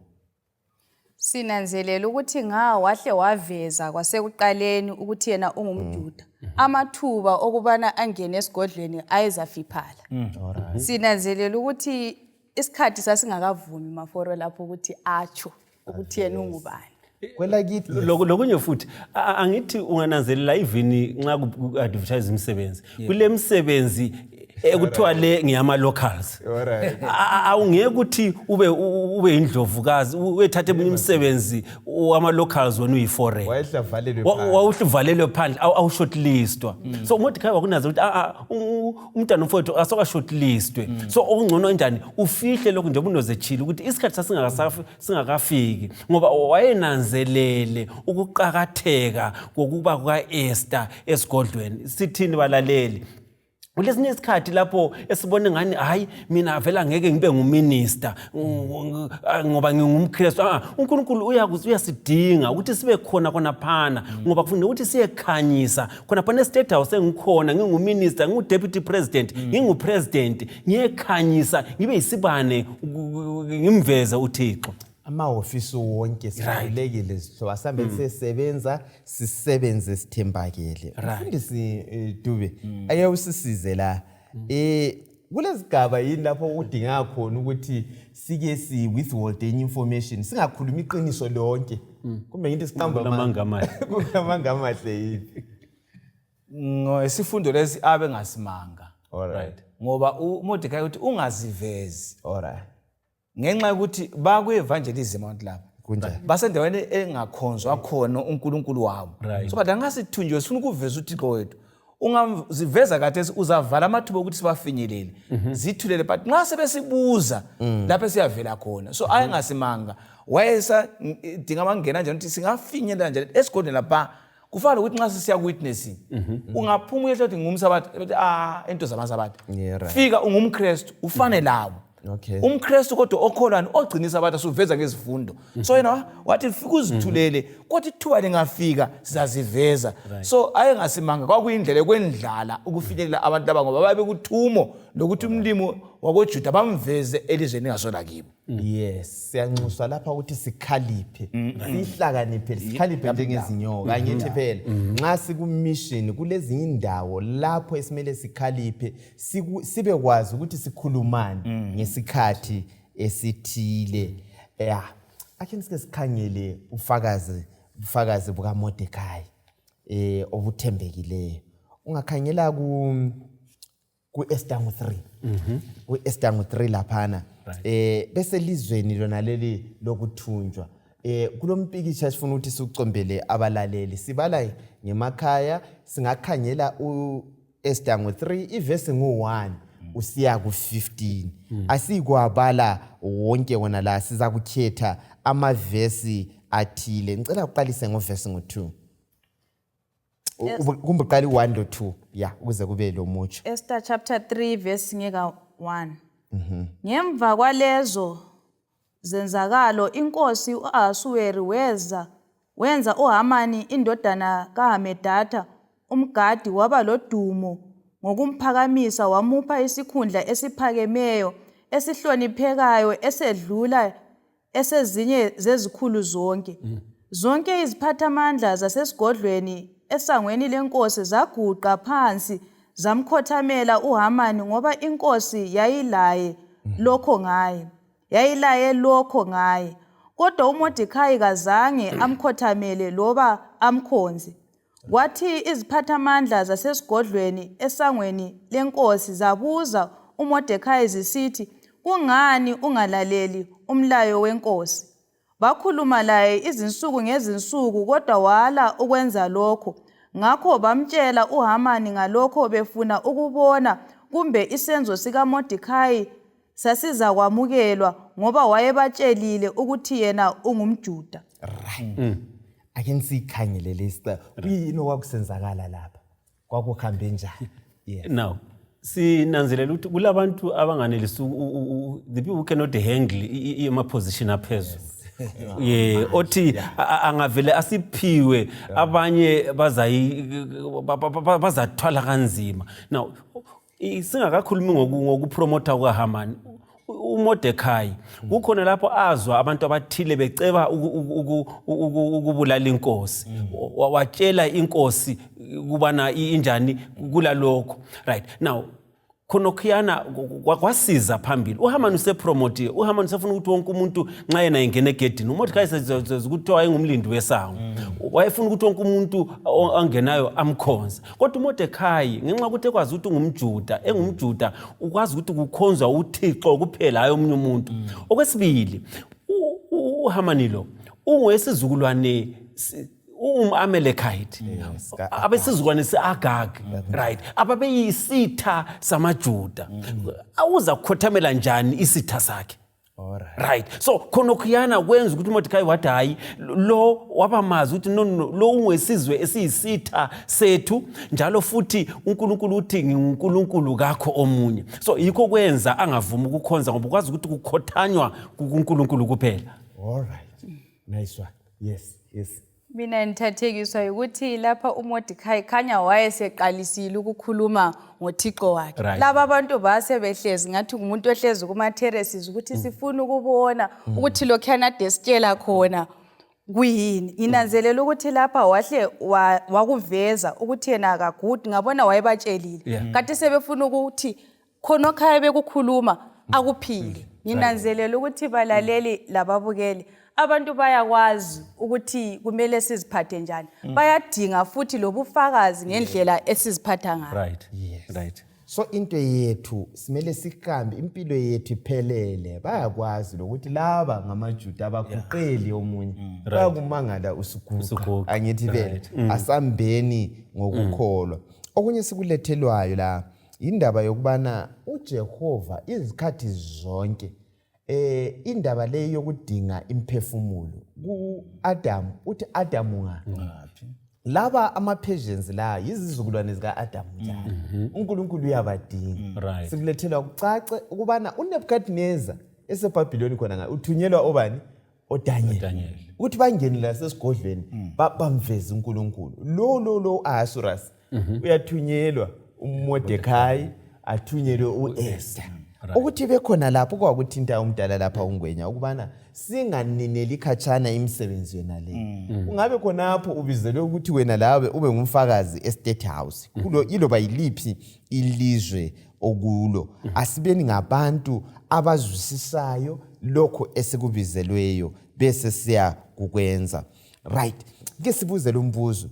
Sinanzelela ukuthi nga wahle waveza kwasekuqaleni ukuthi yena ungumJuda. Amathuba okubana angene esigodlweni ayezafiphala. Sinanzelela ukuthi isikhathi sasingakavumi maforo lapho ukuthi atsho ukuthi yena ungubani. Kwelakithi Lokunye futhi angithi ungananzelela even nxa ku-advertise imisebenzi, kule misebenzi ekuthiwa le ngeyama-locals. Awungeke ukuthi ube indlovukazi uyethathe emunye umsebenzi wama-locals wena uyi-foreign. Wayehle avalelwe phandle. Wawuhle uvalelwe phandle, awushortlistwa. So uMordecai wakunazo ukuthi umntana umfowethu asoka-shortlistwe. So okungcono kanjani ufihle lokhu njengoba unozechile ukuthi isikhathi singakafiki, ngoba wayenanzelele ukuqakatheka kokuba kuka-Esther esigodlweni. Sithini balaleli? Kulesinye isikhathi lapho esibone ngani hayi mina vele angeke ngibe nguminister ngoba ngingumKristu. UNkulunkulu uyasidinga ukuthi sibe khona khonaphana, ngoba kufuneka ukuthi siyekhanyisa khonaphana e-State House. Engikhona nginguminister, ngingu-deputy president, ngingu-president, ngiyekhanyisa, ngibe yisibane, ngimveze uThixo. Amahofisi wonke sikhululekile zihlobo, asambe siyesebenza, sisebenze sithembakele. Mfundisi Dube, ake usisize la. Kulezigaba yini lapho kudingeka khona ukuthi sike si withhold enye information, singakhulumi iqiniso lonke, kumbe ngithi siqamba Kulamanga amahle. Kulamanga amahle yini? Ngesifundo lesi abe ngasimanga. Ngoba uMordecai uthi ungazivezi. Ngenxa yokuthi bakwe-evangelism abantu laba. Kunjani? Basendaweni engakhonzwa khona uNkulunkulu wabo. So but angasithunjiwe sifuna ukuveza uThixo wethu. Ungaziveza khathesi uzavala amathuba okuthi sibafinyelele. Zithulele, but nxa sebesibuza lapho esiyavela khona. So ayengasimanga. Wayesa dinga amangena kanjani ukuthi singafinyelela njani esigodlweni lapha. Kufana nokuthi nxa sisiya ku-witnessing, ungaphuma uyehla uthi ngumsabatha, bathi, into zamasabatha. Fika ungumKristu, ufane labo. UmKristu kodwa okholwani ogcina isabatha suveza ngezifundo. So yena wathi fika uzithulele, kodwa ithuba lingafika sizaziveza. So ayengasimanga, kwakuyindlela yokwendlala ukufinyelela abantu laba, ngoba babekuthumo lokuthi umlimi wakoJuda bamveze elizweni lingasola kibo. Yes, siyanxuswa lapha ukuthi sikhaliphe, sihlakaniphe, sikhaliphe njengezinyoka. Angithi phela nxa siku-mission kulezinye indawo lapho esimele sikhaliphe, sibekwazi ukuthi sikhulumani ngesikhathi esithile. Akhe sike sikhangele ubufakazi bukaMordecai obuthembekileyo. Ungakhangela ku-Esther 3. Ku-Esther 3 laphana. Bese lizweni lona leli lokuthunjwa. Kulompikitsha esifuna ukuthi siucombele abalaleli. Sibala ngemakhaya, singakhangela u-Esther 3 ivesi ngu-1 usiya ku-15. Asikwabala wonke wona la, siza kukhetha amavesi athile. Ngicela uqalise ngovesi ngo-2. Kumbe uqale u-1 lo 2, ya, ukuze kube lo mutsho. Esther chapter 3 verse ngeka 1. Ngemva kwalezo zenzakalo inkosi uAhasuweri wenza uHamani indodana kaHamedatha umgadi waba lodumo ngokumphakamisa, wamupha isikhundla esiphakemeyo esihloniphekayo esedlula esezinye zezikhulu zonke. Zonke iziphathamandla zasesigodlweni esangweni lenkosi zaguqa phansi zamkhothamela uHamani, ngoba inkosi yayilaye lokho ngaye. Yayilaye lokho ngaye. Kodwa uMordecai kazange amkhothamele loba amkhonze. Kwathi iziphathamandla zasesigodlweni esangweni lenkosi zabuza uMordecai zisithi, kungani ungalaleli umlayo wenkosi? Bakhuluma laye izinsuku ngezinsuku, kodwa wala ukwenza lokho. Ngakho bamtshela uHamani ngalokho, befuna ukubona kumbe isenzo sikaMordecai sasizakwamukelwa, ngoba wayebatshelile ukuthi yena ungumJuda. Ake nisikhangele lesi. Kuyini okwakusenzakala lapha? Kwakuhambe njani? Now sinanzelela ukuthi kulabantu abanganelisi the people who cannot handle ama-position aphezulu. Yeah, othi angavele asiphiwe abanye bazathwala kanzima. Now Singakakhulumi ngokupromotha kukaHamani, uMordecai kukhona lapho azwa abantu abathile beceba ukubulala inkosi, watshela inkosi kubana injani kulalokho. Right now khonokhuyana kwasiza phambili, uHamani usepromotiwe, uHamani usefuna ukuthi wonke umuntu nxa yena engena egedini, uMordecai sezikuthiwa wayengumlindi wesango, wayefuna ukuthi wonke umuntu angenayo amkhonze. Kodwa uMordecai, ngenxa yokuthi ekwazi ukuthi ungumJuda, engumJuda ukwazi ukuthi kukhonzwa uThixo kuphela, hayi omunye umuntu. Okwesibili, uHamani lo ungowesizukulwane ungum-Amalekite, abesizukulwane se-Agag, right, ababeyisitha samaJuda. Awuza kukhothamela njani isitha sakhe? Alright. Right, so khonokhuyana kwenza ukuthi uMordecai wathi hayi, lo wabamazi ukuthi no, no, lo ungwesizwe esiyisitha sethu, njalo futhi uNkulunkulu uthi nginguNkulunkulu kakho omunye. So yikho kwenza angavumi ukukhonza, ngoba ukwazi ukuthi kukhothanywa kuNkulunkulu kuphela. Alright. Nice one. Yes. Mina ngithathekiswa ukuthi lapha uMordecai khanya wayeseqalisile ukukhuluma ngoThixo wakhe. Laba abantu base behlezi ngathi ngumuntu ohlezi kuma terraces ukuthi sifuna ukubona ukuthi lokhuyana ade sitshela khona kuyini. Nginanzelela ukuthi lapha wahle wakuveza ukuthi yena akagudi, ngabona wayebatshelile. Kade sebefuna ukuthi khonokhaya bekukhuluma akuphile. Nginanzelela ukuthi balaleli lababukeli, abantu bayakwazi ukuthi kumele siziphathe njani, bayadinga futhi lobufakazi ngendlela esiziphatha ngayo. So into yethu simele sihambe impilo yethu iphelele. Bayakwazi lokuthi laba ngamaJuda, abaguqeli omunye, bayakumangala usuguqa. Usuguqa. Angithi vele asambeni ngokukholwa. Okunye sikulethelwayo la indaba yokubana uJehova izikhathi zonke, indaba leyo yokudinga imphefumulo kuAdam, uthi Adam ungaphi? Laba ama-Persians la yizizukulwane zika-Adam njalo, uNkulunkulu uyabadinga. Sikulethelwa kucace ukubana uNebukadnezar eseBhabhiloni khona nga uthunyelwa obani? ODaniel. Daniel. Ukuthi bangene la sesigodlweni, bamveze uNkulunkulu lo lo lo Ahasuerus. Uyathunyelwa uMordecai, athunyelwe uEsther ukuthi bekhona lapho. Kwakuthinta umdala lapha uNgwenya ukubana singanineli khatshana imisebenzi yona le. Ungabe khonapho ubizelwe ukuthi wena lawe ube ngumfakazi e-State House kulo iloba yiliphi ilizwe okulo. Asibeni ngabantu abazwisisayo lokho esikubizelweyo bese siya kukwenza. Right, ke sibuze lo mbuzo,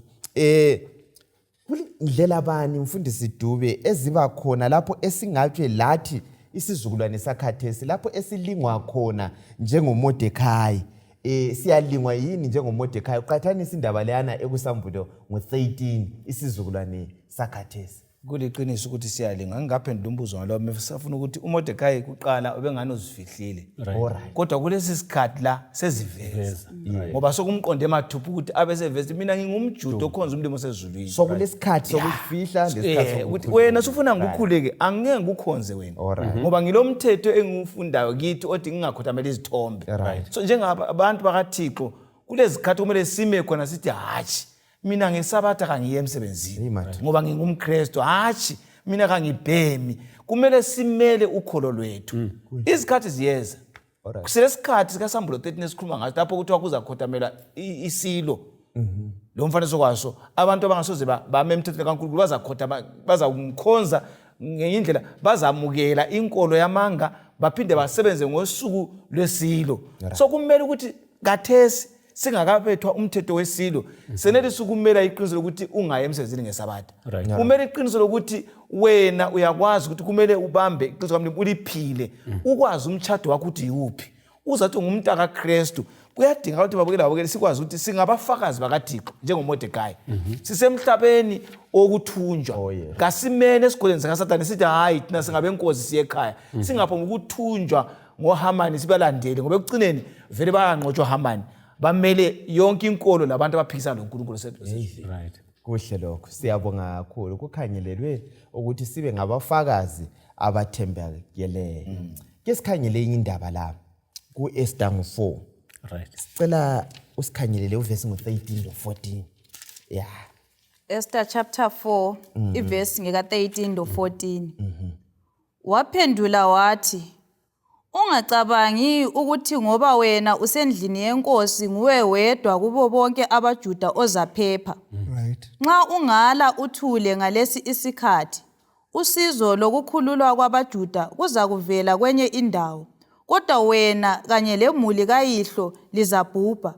kulindlela bani, mfundisi Dube, eziba khona lapho esingathi lathi isizukulwane sakhathesi lapho esilingwa khona njengoMordecai? Siyalingwa yini njengoMordecai? Uqathanisa indaba leyana ekusambulo ngo-13, isizukulwane sakhathesi. Kuliqiniso ukuthi siyalinga. Ngingaphendula umbuzo ngalowo, safuna ukuthi uMordecai kuqala ubengani uzifihlile, kodwa kulesi sikhathi la seziveza, ngoba sokumqonde mathupha ukuthi abeseveza, mina ngingumJuda okhonza umlimo osezulwini. So kulesikhathi sokuzifihla lesikhathi ukuthi wena sufuna ngikukhuleke, angeke ngikukhonze wena, ngoba ngilomthetho engiwufundayo kithi othi ngingakhothamela izithombe. So njengabantu bakaThixo, kulezikhathi kumele sime khona sithi hatshi, mina ngesabatha kangiye emsebenzini Hey, madoda. ngoba ngingumKristu, hatshi, mina kangibhemi. Kumele simele ukholo lwethu. Izikhathi ziyeza. Silesikhathi sikasambulo 13 esikhuluma ngaso lapho kuthiwa kuzakhothamela isilo lo mfanekiso kwaso. Abantu abangasoze bame emthethweni kaNkulunkulu bazakhotha, bazamkhonza ngenye indlela, bazamukela inkolo yamanga, baphinde basebenze ngosuku lwesilo. So kumele ukuthi kathesi singakabethwa umthetho wesilo senelisa ukumela iqiniso lokuthi ungayi emsebenzini ngesabatha. Kumele iqiniso lokuthi wena uyakwazi ukuthi kumele ubambe iqiniso kaMlimu uliphile, ukwazi umtshado wakho ukuthi yiwuphi, uzathi ungumntu kaKristu. Kuyadinga ukuthi babukele, babukele, sikwazi ukuthi singabafakazi bakaThixo njengoMordecai, sisemhlabeni wokuthunjwa. Kasimene esigodlweni sikaSathane sithi hayi, thina singabenkosi siye ekhaya, singapho ngokuthunjwa ngoHamani sibalandele, ngoba ekugcineni vele bayanqotshwa Hamani, bamele yonke inkolo labantu abaphikisana loNkulunkulu. Kuhle lokho, siyabonga kakhulu. Kukhangelelwe ukuthi sibe ngabafakazi abathembekeleyo. Ke sikhangele enye indaba la ku-Esther ngu-4. Sicela usikhangelele uvesi ngo-13 lo-14 ya. Esther chapter 4 ivesi ngeka-13 lo-14. Waphendula wathi, Ungacabangi ukuthi ngoba wena usendlini yenkosi nguwe wedwa kubo bonke abaJuda ozaphepha. Right. Nxa ungala uthule ngalesi isikhathi, usizo lokukhululwa kwabaJuda kuzakuvela kwenye indawo, kodwa wena kanye lemuli kayihlo lizabhubha.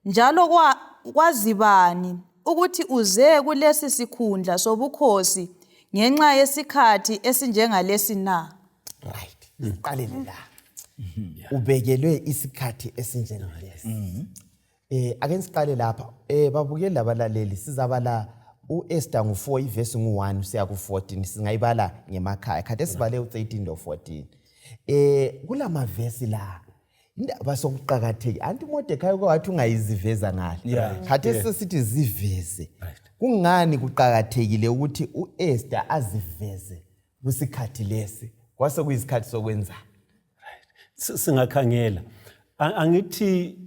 Njalo kwa, kwazi bani ukuthi uze kulesi sikhundla sobukhosi ngenxa yesikhathi esinjengalesi na? Right, siqalele la. Ubekelwe isikhathi esinjengalesi. Ake siqale lapha. Babukeli labalaleli sizabala uEsther ngu4 ivesi ngu1 siya ku14 singayibala ngemakhaya. Khathi sibale u13 lo14. Kulamavesi la indaba sokuqakatheke anti uMordecai kwathi ungayiziveza ngale. Khathi sesithi ziveze. Kungani kuqakathekile ukuthi uEsther aziveze kusikhathi lesi? Kwase kuyisikhathi sokwenza. Singakhangela angithi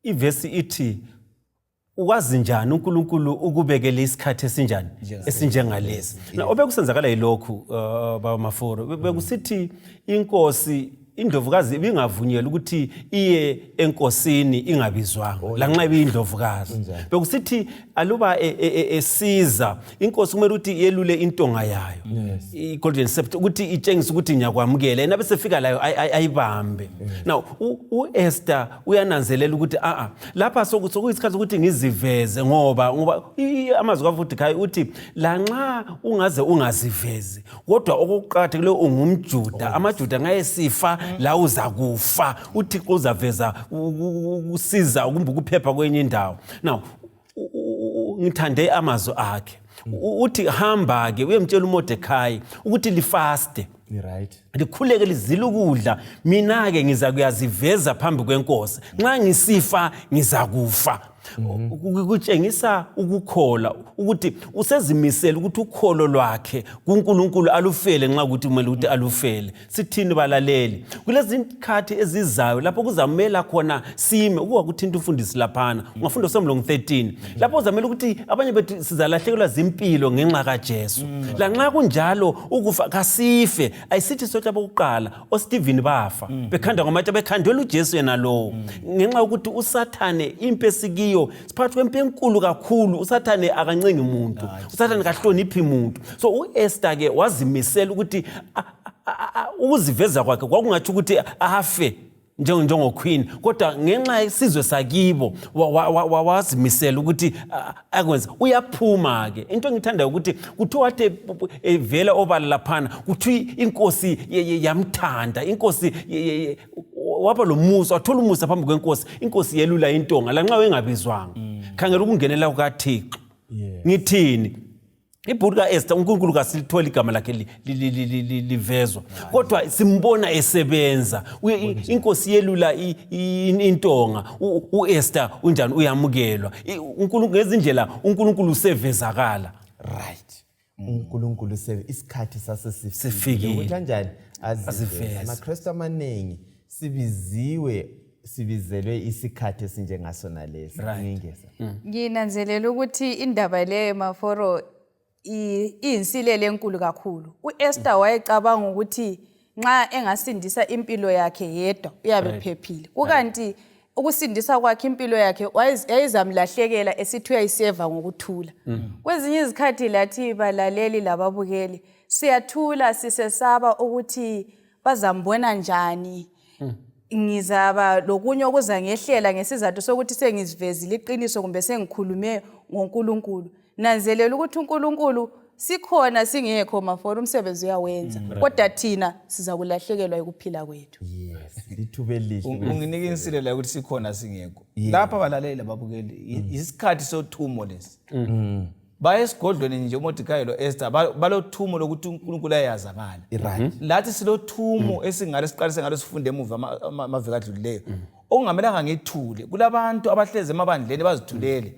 ivesi ithi ukwazi njani uNkulunkulu ukubekela isikhathi esinjani esinjengalesi. Na obekusenzakala yilokhu baba Maforo, bekusithi inkosi indlovukazi ibingavunyelwa ukuthi iye enkosini ingabizwanga lanxa ibiyindlovukazi. Bekusithi aluba esiza inkosi kumele ukuthi yelule intonga yayo, i-golden scepter, ukuthi itshengise ukuthi ngiyakwamukela, yena besefika layo ayibambe. Now u-Esther uyananzelela ukuthi a-a lapha sokuyisikhathi sokuthi ngiziveze, ngoba amazwi kaMordecai uthi lanxa ungaze ungazivezi, kodwa okuqakathekileyo ungumJuda, amaJuda ngayesifa la uzakufa, uThixo uzaveza ukusiza kumbe ukuphepha kwenye indawo. Now ngithande amazwi akhe, uthi hamba-ke uyemtshela uMordecai ukuthi lifaste, Right. likhuleke, lizile ukudla, mina-ke ngiza kuyaziveza phambi kwenkosi, nxa ngisifa ngizakufa. Kutshengisa ukukhola ukuthi usezimisele ukuthi ukholo lwakhe kuNkulunkulu alufele nxa ukuthi kumele ukuthi alufele. Sithini balaleli, kulezi nkhathi ezizayo lapho kuzamela khona sime ukuwa kuthinta umfundisi laphana, ungafunda usemlongo 13 lapho kuzamela ukuthi abanye bethu sizalahlekelwa zimpilo ngenxa kaJesu. Lanxa kunjalo ukufa kasife, ayisithi sotsha bokuqala oStephen bafa bekhanda ngamatshe bekhandela uJesu yena lowo, ngenxa yokuthi uSathane impi esikiyo siphakathi kwempi enkulu kakhulu. uSathane akancengi muntu, uSathane kahloniphi muntu. So uEsther ke wazimisela ukuthi ukuziveza kwakhe kwakungatsho ukuthi afe njengoqueen, kodwa ngenxa yesizwe sakibo wazimisela ukuthi akwenze. Uyaphuma-ke, into engithandayo ukuthi kuthiwa wathi evela obala laphana, kuthiwa inkosi yamthanda, inkosi waba lo musa, wathola umusa phambi kwenkosi, inkosi yelula intonga lanxa wengabizwanga. Khangela ukungenela kukaThixo. Ngithini, ibhuku lika-Esther, uNkulunkulu kasilitholi igama lakhe livezwa, kodwa simbona esebenza. Inkosi yelula intonga, u-Esther unjani, uyamukelwa. uNkulunkulu ngezindlela, uNkulunkulu usevezakala. Right, uNkulunkulu isikhathi sasesifikile Sifikile. ukuthi kanjani aziveze. Aziveze. AmaKristu amaningi sibiziwe, sibizelwe isikhathi esinjengasona lesi. Ngingeza. Nginanzelela ukuthi indaba leyo Maforo iyinsilelo enkulu kakhulu. U-Esther wayecabanga ukuthi nxa engasindisa impilo yakhe yedwa uyabe phephile. Kukanti ukusindisa kwakhe impilo yakhe yayizamlahlekela esithi uyayiseva ngokuthula. Kwezinye izikhathi lathi balaleli lababukeli siyathula sisesaba ukuthi bazambona njani, ngizaba lokunye okuzangehlela ngesizathu sokuthi sengizivezile iqiniso kumbe sengikhulume ngoNkulunkulu. Nanzelela ukuthi uNkulunkulu sikhona singekho Maforo, umsebenzi uyawenza, kodwa thina siza kulahlekelwa ukuphila kwethu. Yes, lithuba elihle. Unginika insilela ukuthi sikhona singekho lapha balaleli ababukeli, isikhathi sothumo lesi. Baya esigodlweni nje uMordecai lo-Esther, balothumo lokuthi uNkulunkulu ayazakala. Right. Lathi silothumo esingale siqalise ngalo sifunde emuva amaviki adlulileyo, okungamelanga ngithule. Kulabantu abahlezi emabandleni bazithulele,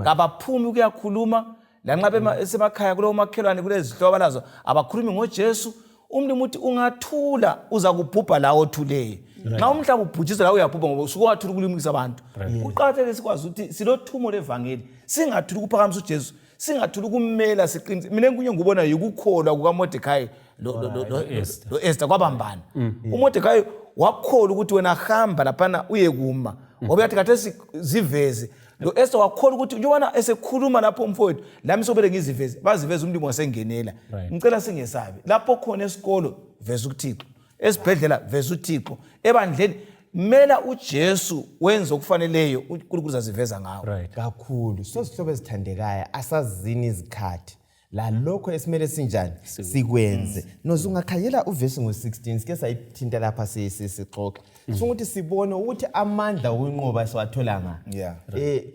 kabaphumi ukuyakhuluma lanxa semakhaya kulowo makhelwane kulezihlobo abalazo, abakhulumi ngoJesu. Umlimi uthi ungathula uza kubhubha lawo othuleyo. Nxa umhlaba ubhujiswa la uyabhubha ngoba usuke wathula ukulimukisa abantu. Kuqakathekile sikwazi ukuthi silothumo levangeli, singathuli ukuphakamisa uJesu, singathuli ukumela siqinise. Mina enkunye ngikubona yikukholwa kukaMordecai lo-Esther kwabambana. UMordecai wakholwa ukuthi wena hamba laphana uyekuma, ngoba uyathi khathesi ziveze. Lo Esther wakholwa ukuthi njengoba esekhuluma lapho umfowethu lami sobele ngiziveze, baziveze umlimi wasengenela. Ngicela singesabi lapho khona esikolo veza uThixo, esibhedlela veza uThixo, ebandleni mela uJesu, wenze okufaneleyo, uNkulunkulu uzaziveza ngawo. Kakhulu. So zihlobo ezithandekayo, asazini izikhathi lalokho esimele sinjani sikwenze. Noze ungakhangela uvesi ngo-16, sike sayithinta lapha sixoxa, sifuna sibone ukuthi amandla okunqoba siwathola nga.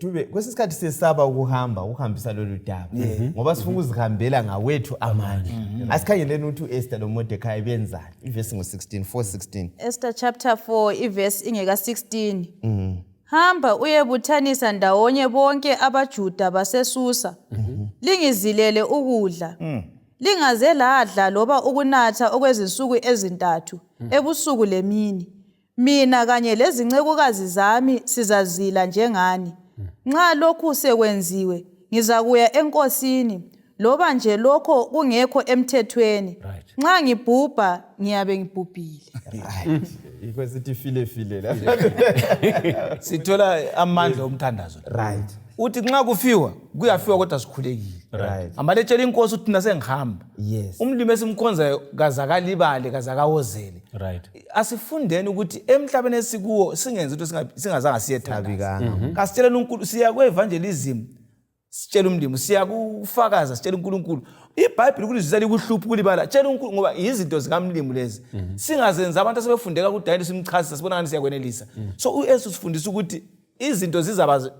Dube, kwesinye isikhathi sesaba ukuhamba ukuhambisa lolu daba ngoba sifuna ukuzihambela ngawethu amandla. Asikhangeleni ukuthi u-Esther loMordecai benzani. Ivesi ngo-16, 4:16. Esther chapter 4 ivesi ingeka 16. Hamba uyebuthanisa ndawonye bonke abaJuda baseSusa. Lingizilele ukudla. Lingaze ladla loba ukunatha okwezinsuku ezintathu, ebusuku lemini. Mina kanye lezincekukazi zami sizazila njengani. Nxa lokhu sekwenziwe, ngizakuya enkosini, loba nje lokho kungekho emthethweni. Nxa ngibhubha, ngiyabe ngibhubhile. Right, yikho sithi file file la. Sithola amandla omthandazo. Uthi nxa kufiwa kuyafiwa, kodwa sikhulekile. Ambaletshela inkosi ukuthi thina sengihamba. Umlimi esimkhonzayo kazakalibale, kazakawozele. Asifundeni ukuthi emhlabeni esikuwo singenzi into singazange siyethandaza. Singabikanga. Kasitsheleni uNkulunkulu, siya kwe-evangelism sitshela umlimi, siya kufakaza sitshela uNkulunkulu. IBhayibhili kulizwisa likuhlupha ukulibala, tshela uNkulunkulu ngoba yizinto zikamlimi lezi. Singazenzi abantu asebefundeka kudayini simchasisa sibona ngani siyakwenelisa. So uYesu usifundisa ukuthi izinto zizaba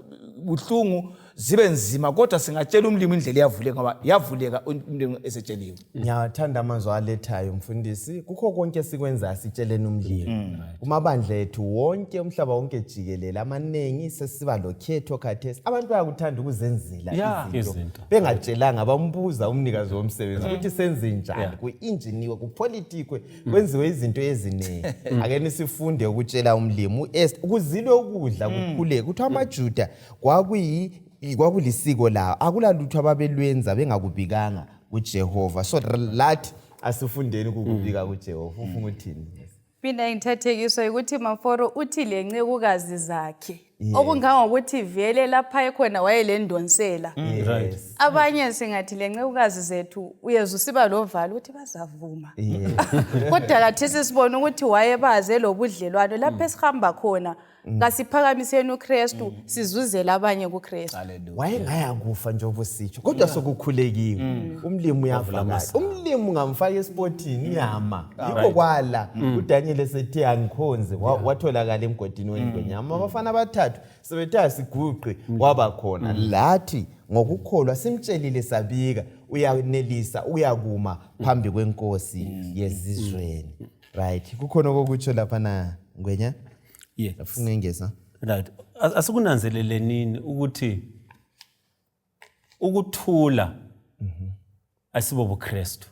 buhlungu zibe nzima, kodwa singatshela umlimi indlela iyavuleka, ngoba yavuleka umlimi esetsheliwe. Ngiyathanda amazwi alethayo mfundisi. Kukho konke esikwenzayo sitsheleni umlimi. Kumabandla ethu wonke, umhlaba wonke jikelele, amaningi sesiba lokhetho khathesi. Abantu bayakuthanda ukuzenzela izinto Izinto. bengatshelanga, bambuza umnikazi womsebenzi ukuthi senze njani, ku-injiniwe, kupolitikwe, kwenziwe izinto eziningi. Ake nisifunde ukutshela umlimi. U-Esther kuzilwe ukudla kukhuleke. Kuthiwa amaJuda kwakulisiko lawo, akulalutho ababelwenza bengakubikanga kuJehova. So lathi asifundeni ukukubika kuJehova. Ufuna ukuthini? Mina ngithathekiswa ukuthi Maforo uthi lencekukazi zakhe, okungangokuthi vele lapha ekhona wayelendonsela. Abanye singathi lencekukazi zethu, uyezwa usiba lovalo ukuthi bazavuma, kodwa kathesi sibona ukuthi wayebaze lobudlelwano. Lapho esihamba khona kasiphakamiseni uKristu, sizuzele abanye kuKristu. Wayengaya kufa njengoba usitsho, kodwa sokukhulekiwe. Umlimi uyafakaza, umlimi ungamfaka esipotini inyama, yikho kwala uDaniel esethe angikhonze, watholakala emgodini wengonyama. Abafana abathathu sebethe asiguqe, kwaba khona lathi ngokukholwa simtshelile sabika, uyanelisa uyakuma phambi kwenkosi yezizweni. Right, kukhona okokutsho lapha na Ngwenya? Yes. Afunga engeza. Right. Asikunanzelelenini ukuthi ukuthula asibo buKristu.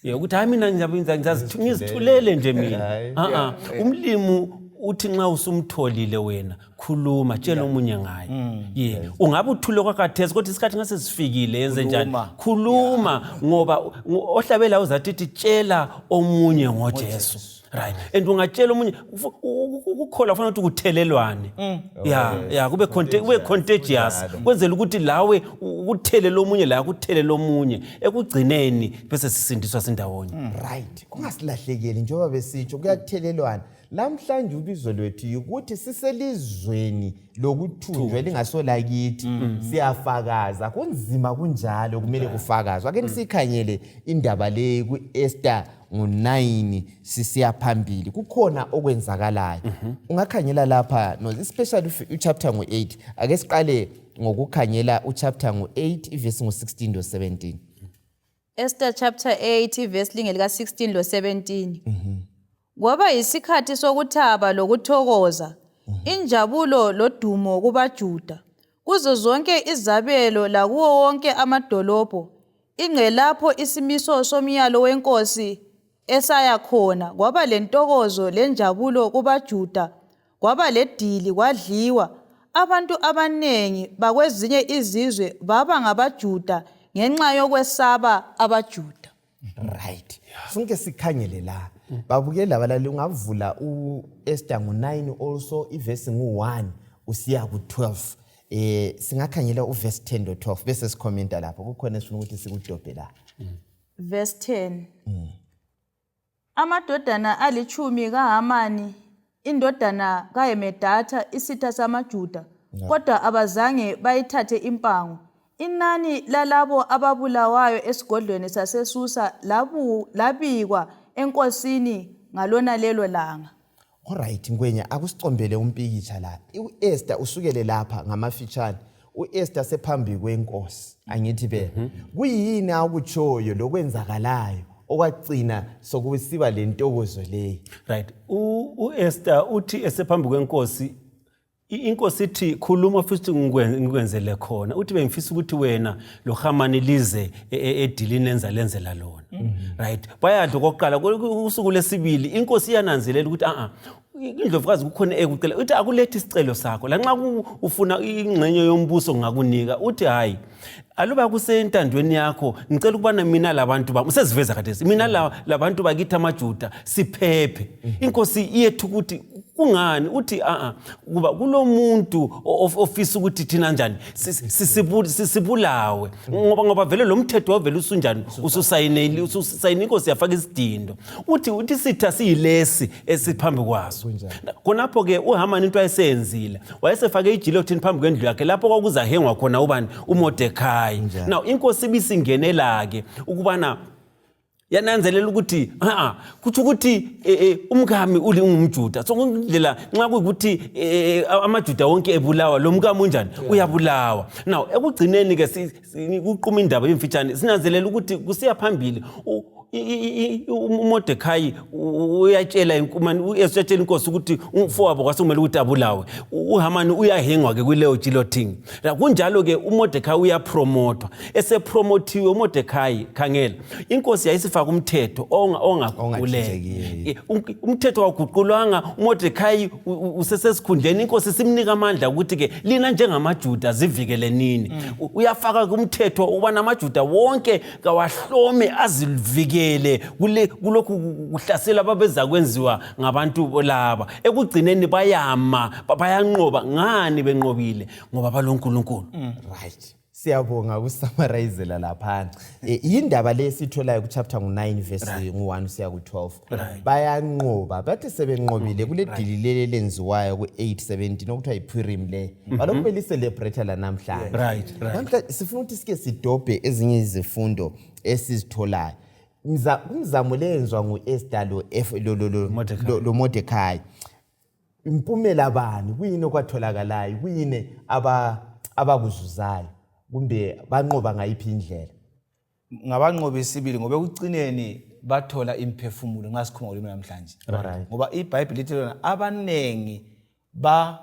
Yeah, ukuthi hayi mina ngizithulele nje mina. Hayi. Ah ah, umlimu uthi nxa usumtholile wena khuluma, tshela omunye ngaye. Yeah, ungabe uthule kwakhathesi, kodwa isikhathi ngase sifikile yenze njani? Khuluma. Khuluma, ngoba ohlabela uzathi ithi tshela omunye ngoJesu. Right. And ungatshela omunye ukukholwa kufanele ukuthi kuthelelwane. Yeah, kube contagious. Kwenzela ukuthi lawe ukuthelele omunye, la kuthelele omunye. Ekugcineni bese sisindiswa sindawonye. Right, kungasilahlekeli njengoba besitsho kuyathelelwana. Namhlanje ubizo lwethu yikuthi siselizweni lokuthunjwa elingasolakithi, siyafakaza. Kunzima kunjalo, kumele kufakazwe. Ake sikhangele indaba le ku-Esther ngo-9 sisiya phambili, kukhona okwenzakalayo. Ungakhangela lapha no, especially uchapter ngo-8. Ake siqale ngokukhangela uchapter ngo-8 ivesi ngo-16 lo 17. Esther chapter 8 verse linge lika 16 lo 17. Kwaba yisikhathi sokuthaba lokuthokoza, injabulo lodumo kubaJuda, kuzo zonke izabelo lakuwo wonke amadolobho, ingqe lapho isimiso somyalo wenkosi esaya khona kwaba lentokozo lenjabulo kubaJuda, kwaba ledili kwadliwa. Abantu abanengi bakwezinye izizwe baba ngabaJuda ngenxa yokwesaba abaJuda. Right, sonke sikhangele la babukeli labalaleli. Ungavula u-Esther ngu-9 also, ivesi ngu-1 usiya ku-12. Singakhangela uvesi 10 lo 12 bese sikhomenta lapho kukhona esifuna ukuthi sikudobhe la. Verse 10. Amadodana alitshumi kaHamani indodana kaHemedatha isitha samaJuda, kodwa abazange bayithathe impango. Inani lalabo ababulawayo esigodlweni saseSusa labikwa enkosini ngalona lelo langa. Alright Ngwenya, akusicombele umpikitsha la. U-Esther usukele lapha ngamafitshane. U-Esther sephambi kwenkosi, angithi be. Kuyini akutshoyo lokwenzakalayo okwagcina sokusiba lentokozo leyi? Right, u-Esther uthi esephambi kwenkosi, inkosi ithi khuluma futhi ngikwenzele khona. Uthi bengifisa ukuthi wena loHamani lize edilini enza lenzela lona. Right, bayadla okokuqala. Usuku lesibili inkosi iyananzelela ukuthi a-a, indlovukazi kukhona ekucela. Uthi akulethe isicelo sakho, lanxa ufuna ingxenye yombuso ngingakunika. Uthi hhayi, aluba kusentandweni yakho, ngicela ukubana mina labantu bami, useziveza khathesi, mina labantu bakithi amaJuda siphephe. Inkosi iyethu ukuthi kungani? Uthi a-a, kuba kulo muntu ofisa ukuthi thina njani sibulawe, ngoba vele lo mthetho wavele usunjani, ususayineli, ususayina, inkosi yafaka isidindo. Uthi sitha siyilesi esiphambi kwaso. Khonapho-ke uHamani into ayeseyenzile, wayesefake i-guillotine phambi kwendlu yakhe lapho kwakuzahengwa khona ubani? UModekhayi. Now inkosi ibisingenela-ke ukubana yananzelela ukuthi a kutsho ukuthi umkami uli ungumjuda, so kundlela nxa kuyikuthi amajuda wonke ebulawa, lo mkami unjani? Uyabulawa. Now ekugcineni-ke kuquma indaba imfitshane, sinanzelela ukuthi kusiya phambili uModekhayi uyatshela uyatshela inkosi ukuthi umfowabo kwasekumele ukuthi abulawe. UHamani uyahengwa-ke kuleyo guillotine. Kunjalo-ke uModekhayi uyapromotwa. Esepromothiwe uModekhayi, khangela, inkosi yayisifaka umthetho ongaguquleka. Umthetho waguqulwanga, uModekhayi usesesikhundleni, inkosi simnika amandla ukuthi-ke lina njengamajuda zivikele nini. Uyafaka umthetho ukubana amajuda wonke kawahlome azivikele kulokhu kuhlasela ababezakwenziwa ngabantu laba. Ekugcineni bayama, bayanqoba. Ngani benqobile? Ngoba baloNkulunkulu. Right, siyabonga ukusummarizela laphana. Yindaba le esiyitholayo kuchapter ngu-9 verse ngu-1 usiya ku-12. Bayanqoba, bathi sebenqobile kule dili leli elenziwayo ku-817 okuthiwa yi-Purim le, balokhu belicelebrate la namhlanje. Namhla sifuna ukuthi sike sidobhe ezinye izifundo esizitholayo. Umzamo leyenzwa ngu-Esther lo Mordecai. lo Mordecai, impumela bani? Kuyini okwatholakalayo? Kuyini abakuzuzayo kumbe banqoba ngayiphi indlela? Ngabanqobi sibili, ngoba ekucineni bathola imphefumulo, nxa sikhuluma ngolimi namhlanje, ngoba iBhayibhili lithi lona abanengi ba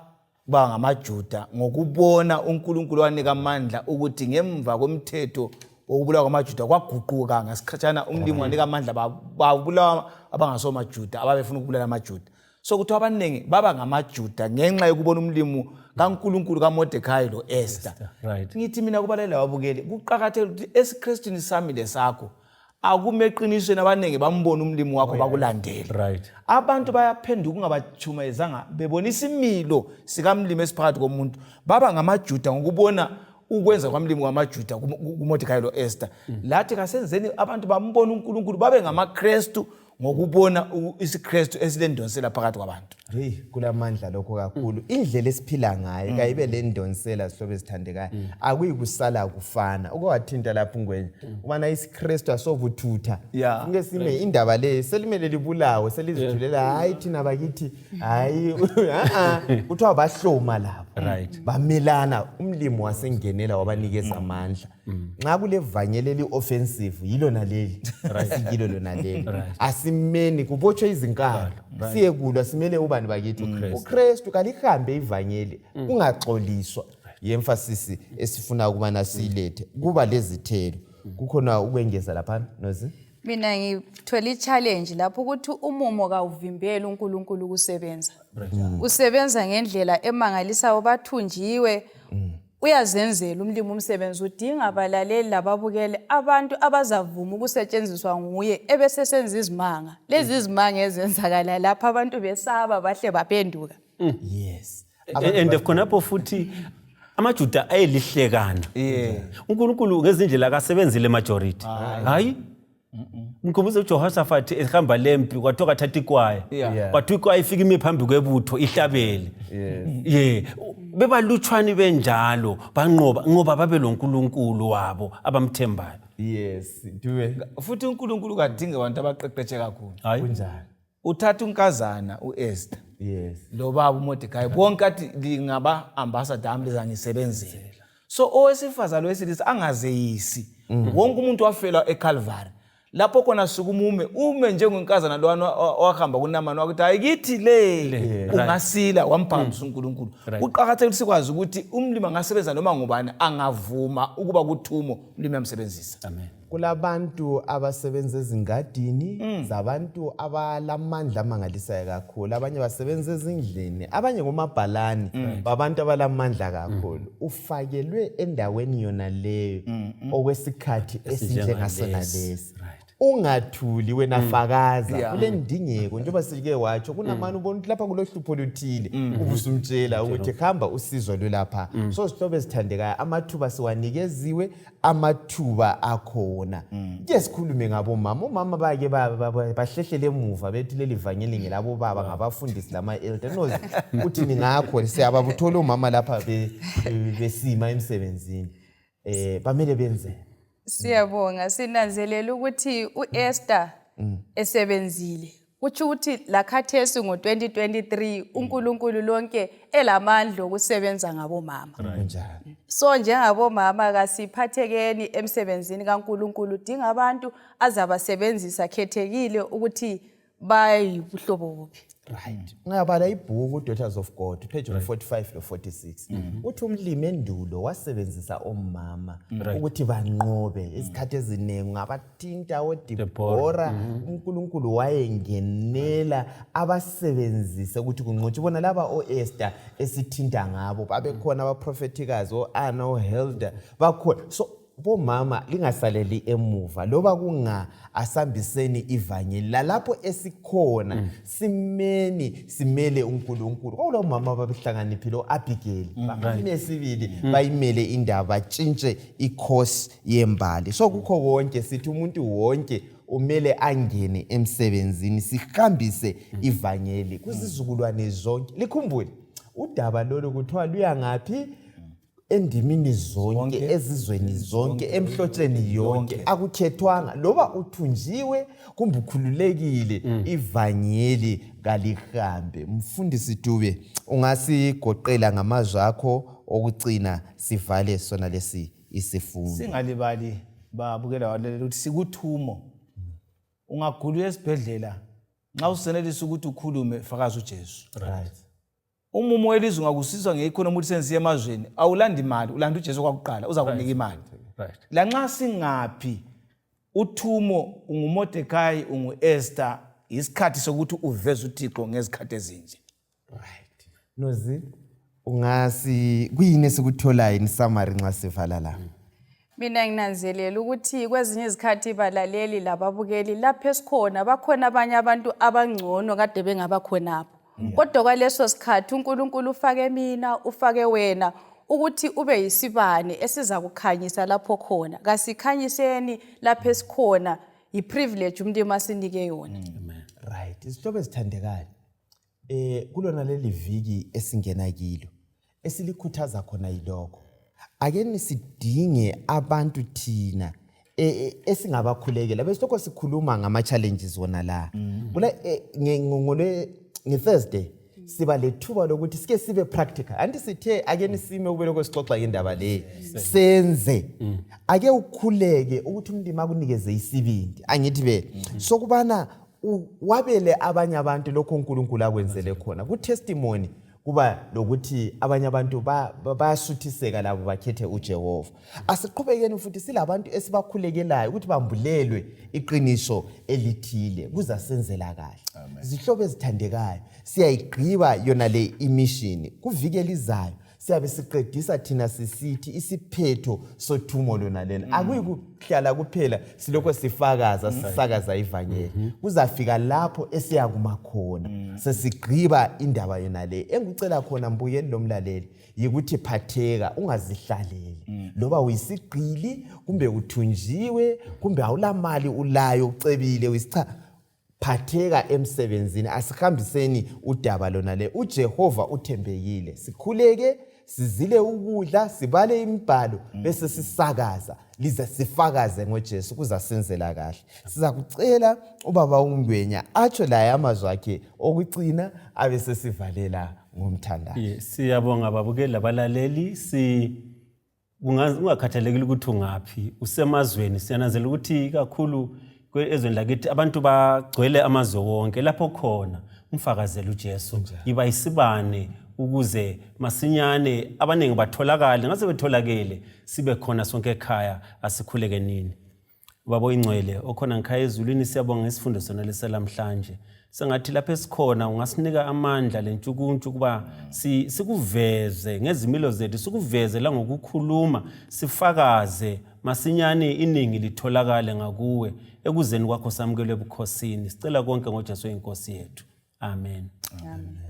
ngamaJuda ngokubona uNkulunkulu wanika amandla ukuthi ngemva komthetho wokubulawa kwamaJuda kwaguquka ngasikhatshana, umlimi wanika amandla, babulawa abangasomaJuda ababefuna ukubulala amaJuda. So kuthiwa abanengi baba ngamaJuda ngenxa yokubona umlimu kaNkulunkulu kaModekhayi lo-Esther. Ngithi mina kubalali lababukeli, kuqakathekile ukuthi esiKrestwini sami lesakho akume eqinisweni, abanengi bambone umlimi wakho bakulandele. Abantu bayaphenduka ungabatshumayezanga, bebona isimilo sikamlimi esiphakathi komuntu. Baba ngamaJuda ngokubona ukwenza kwamlimi wamaJuda kuModekhayi lo-Esther. Lathi kasenzeni abantu bambone uNkulunkulu, babe ngamaKrestu ngokubona isiKrestu esilendonsela phakathi kwabantu. Heyi, kulamandla lokho kakhulu. Indlela esiphila ngayo kayibe le ndonsela, zihlobo ezithandekayo. Akuyikusala kufana ukwathinta lapho uNgwenya ubana isiKrestu asobuthutha. Funke sime indaba le selimele libulawe, selizithulela, hayi thina bakithi, hayi a-a, kuthiwa bahloma lapho. Bamelana, umlimi wasengenela wabanikeza amandla. Nxa kule vangeli eli-offensive, yilona leli esikilo, lona leli. Asimeni kubotshwe izinkalo, siyekulwa, simele ubani bakithi? UKristu. Kalihambe ivangeli kungaxoliswa. Ye-emphasis esifuna ukubana siyilethe kuba lezithelo. Kukhona ukwengeza laphana, Nozi? Mina ngithwele i-challenge lapho ukuthi umumo kawuvimbeli uNkulunkulu ukusebenza. Usebenza ngendlela emangalisayo, bathunjiwe. Uyazenzela umlimi umsebenzi, udinga abalaleli lababukeli, abantu abazavuma ukusetshenziswa nguye ebese senza izimanga. Lezi izimanga ezenzakala lapha abantu besaba bahle baphenduka. Yes. And khonapho futhi amaJuda ayelihlekana. UNkulunkulu ngezindlela akasebenzile majority. Hayi. Ngikhumbuza uJehoshaphat ehamba lempi kwathiwa kathatha ikwaya. Kwathiwa ikwaya ifika ime phambi kwebutho ihlabele. Yeah. Bebalutshwani benjalo banqoba ngoba babe loNkulunkulu wabo abamthembayo. Yes, Dube. Futhi uNkulunkulu kadinge abantu abaqeqetshe kakhulu. Hayi. Kunjani? Uthatha unkazana uEsther. Yes. Lo baba uMordecai bonke athi lingaba ambassador ami lizangisebenzela. So owesifazane wesilisa angazeyisi. Wonke umuntu wafela eCalvary. Lapho khona sukuma ume njengonkazana lwana owahamba kuNamani wakuthi hayi kithi le ungasila wamphakamisa uNkulunkulu. Kuqakathekile ukuthi sikwazi ukuthi umlimi angasebenza noma ngubani angavuma ukuba kuthumo umlimi uyamsebenzisa. Amen. Kulabantu abasebenza ezingadini zabantu abalamandla amangalisayo kakhulu, abanye basebenza ezindlini, abanye ngomabhalani babantu abalamandla kakhulu. Ufakelwe endaweni yona leyo okwesikhathi esinjengasona lesi. Ungathuli wena, fakaza. Kulendingeko njengoba sike watsho kunamani ubona ukuthi lapha kulohlupho oluthile, ubusumtshela ukuthi hamba usizo lulapha. So zihlobo ezithandekayo, amathuba siwanikeziwe, amathuba akhona. Ke sikhulume ngabomama. Omama bake bahlehlele emuva bethi leli vangeli ngelabobaba, ngabafundisi lama-elder. Nozi uthini ngakho? Siyababuthola omama lapha besima emsebenzini, bamele benze. Siyabonga, sinanzelela ukuthi uEsther esebenzile. Kutsho ukuthi lakhathesi ngo-2023 uNkulunkulu lonke elamandla okusebenza ngabomama. Kunjani? So njengabomama kasiphathekeni emsebenzini kaNkulunkulu, udinga abantu azabasebenzisa khethekile ukuthi bayibuhlobo buphi. Right. Ungabala ibhuku Daughters of God page 45 lo 46. Uthi umlimi endulo wasebenzisa omama ukuthi banqobe izikhathi eziningi, ngabathinta oDibora, uNkulunkulu wayengenela abasebenzise ukuthi kunqotshwe. Bona laba oEsther esithinta ngabo babekhona, abaprofethikazi oAnna, oHelda bakhona. So bomama lingasaleli emuva, loba kunga asambiseni ivangeli lalapho esikhona, simeni simele uNkulunkulu. Kwakulo mama babehlakaniphile oAbigail, bame sibili bayimele indaba, batshintshe icourse yembali. So kukho konke sithi umuntu wonke umele angene emsebenzini, sihambise ivangeli kuzizukulwane zonke. Likhumbule udaba lolu kuthiwa luya ngaphi? Endimini zonke, ezizweni zonke, emhlotsheni yonke. Akukhethwanga loba uthunjiwe kumbe ukhululekile, ivangeli kalihambe. Mfundisi Dube, ungasigoqela ngamazwi akho okucina sivale sona lesi isifundo? Singalibali babukela walalela ukuthi sikuthumo. Ungagula uye esibhedlela, nxa usenelisa ukuthi ukhulume, fakaza uJesu. Umumo welizwe ungakusiswa nge-economy ukuthi sensiye emazweni, awulandi imali, ulanda uJesu kwakuqala, uzakunika imali. Lanxa singaphi uthumo, unguMordecai, ungu-Esther, isikhathi sokuthi uveze uThixo ngezikhathi ezinje. Right. Nozi, ungasi kuyini esikutholayo in summary nxa sivala la? Mina nginanzelela ukuthi kwezinye izikhathi balaleli lababukeli lapho esikhona bakhona abanye abantu abangcono kade bengaba khonapho. Kodwa kwaleso sikhathi uNkulunkulu ufake mina, ufake wena ukuthi ube yisibane esizakukhanyisa lapho khona. Kasikhanyiseni lapho esikhona, yi-privilege umuntu asinike yona. Right. Izihlobo ezithandekayo, kulona leli viki esingena kilo, esilikhuthaza khona yilokho. Ake nisidinge abantu thina esingabakhulekela besilokho sikhuluma ngama challenges wona la. Kula ngole nge-Thursday siba lethuba lokuthi sike sibe practical. Anti sithe ake nisime kube lokho sixoxa ngendaba le, senze. Ake ukhuleke ukuthi umlimi akunikeze isibindi, angithi be sokubana wabele abanye abantu lokho uNkulunkulu akwenzele khona ku testimony. Kuba lokuthi abanye abantu bayasuthiseka labo bakhethe uJehova. Asiqhubekeni futhi silabantu esibakhulekelayo ukuthi bambulelwe iqiniso elithile kuzasenzela kahle. Zihlobo ezithandekayo, siyayigqiba yona le imishini kuviki elizayo. Siyabe siqedisa thina sisithi isiphetho sothumo lona lena akuyikuhlala kuphela silokho sifakaza sisakaza ivangeli. Kuzafika lapho esiyakuma khona sesigqiba indaba yona le. Engikucela khona mbukeli lomlaleli yikuthi phatheka, ungazihlaleli. Loba uyisigqili kumbe uthunjiwe kumbe awulamali, ulayo, ucebile, uyisicha, phatheka emsebenzini. Asihambiseni udaba lona le. UJehova uthembekile. Sikhuleke, sizile ukudla, sibale imibhalo, bese sisakaza lize sifakaze ngoJesu, kuzasenzela kahle. Sizakucela ubaba uNgwenya atsho laye amazwi akhe okucina, abe sesivalela ngomthandazo. Siyabonga babukeli labalaleli. Si ungakhathalekile ukuthi ungaphi, usemazweni, siyananzela ukuthi kakhulu ezweni lakithi abantu bagcwele amazwe wonke. Lapho khona umfakazele uJesu, yiba isibane ukuze masinyane abaningi batholakale. Ngase betholakele, sibe khona sonke ekhaya. Asikhuleke nini. Baba oyingcwele okhona ngikhaya ezulwini, siyabonga ngesifundo sona lesalamhlanje. Sengathi lapho esikhona ungasinika amandla lentshukuntshu ukuba sikuveze ngezimilo zethu, sikuveze langokukhuluma, sifakaze masinyane, iningi litholakale ngakuwe. Ekuzeni kwakho samukelwe ebukhosini. Sicela konke ngoJesu inkosi yethu, amen. Amen.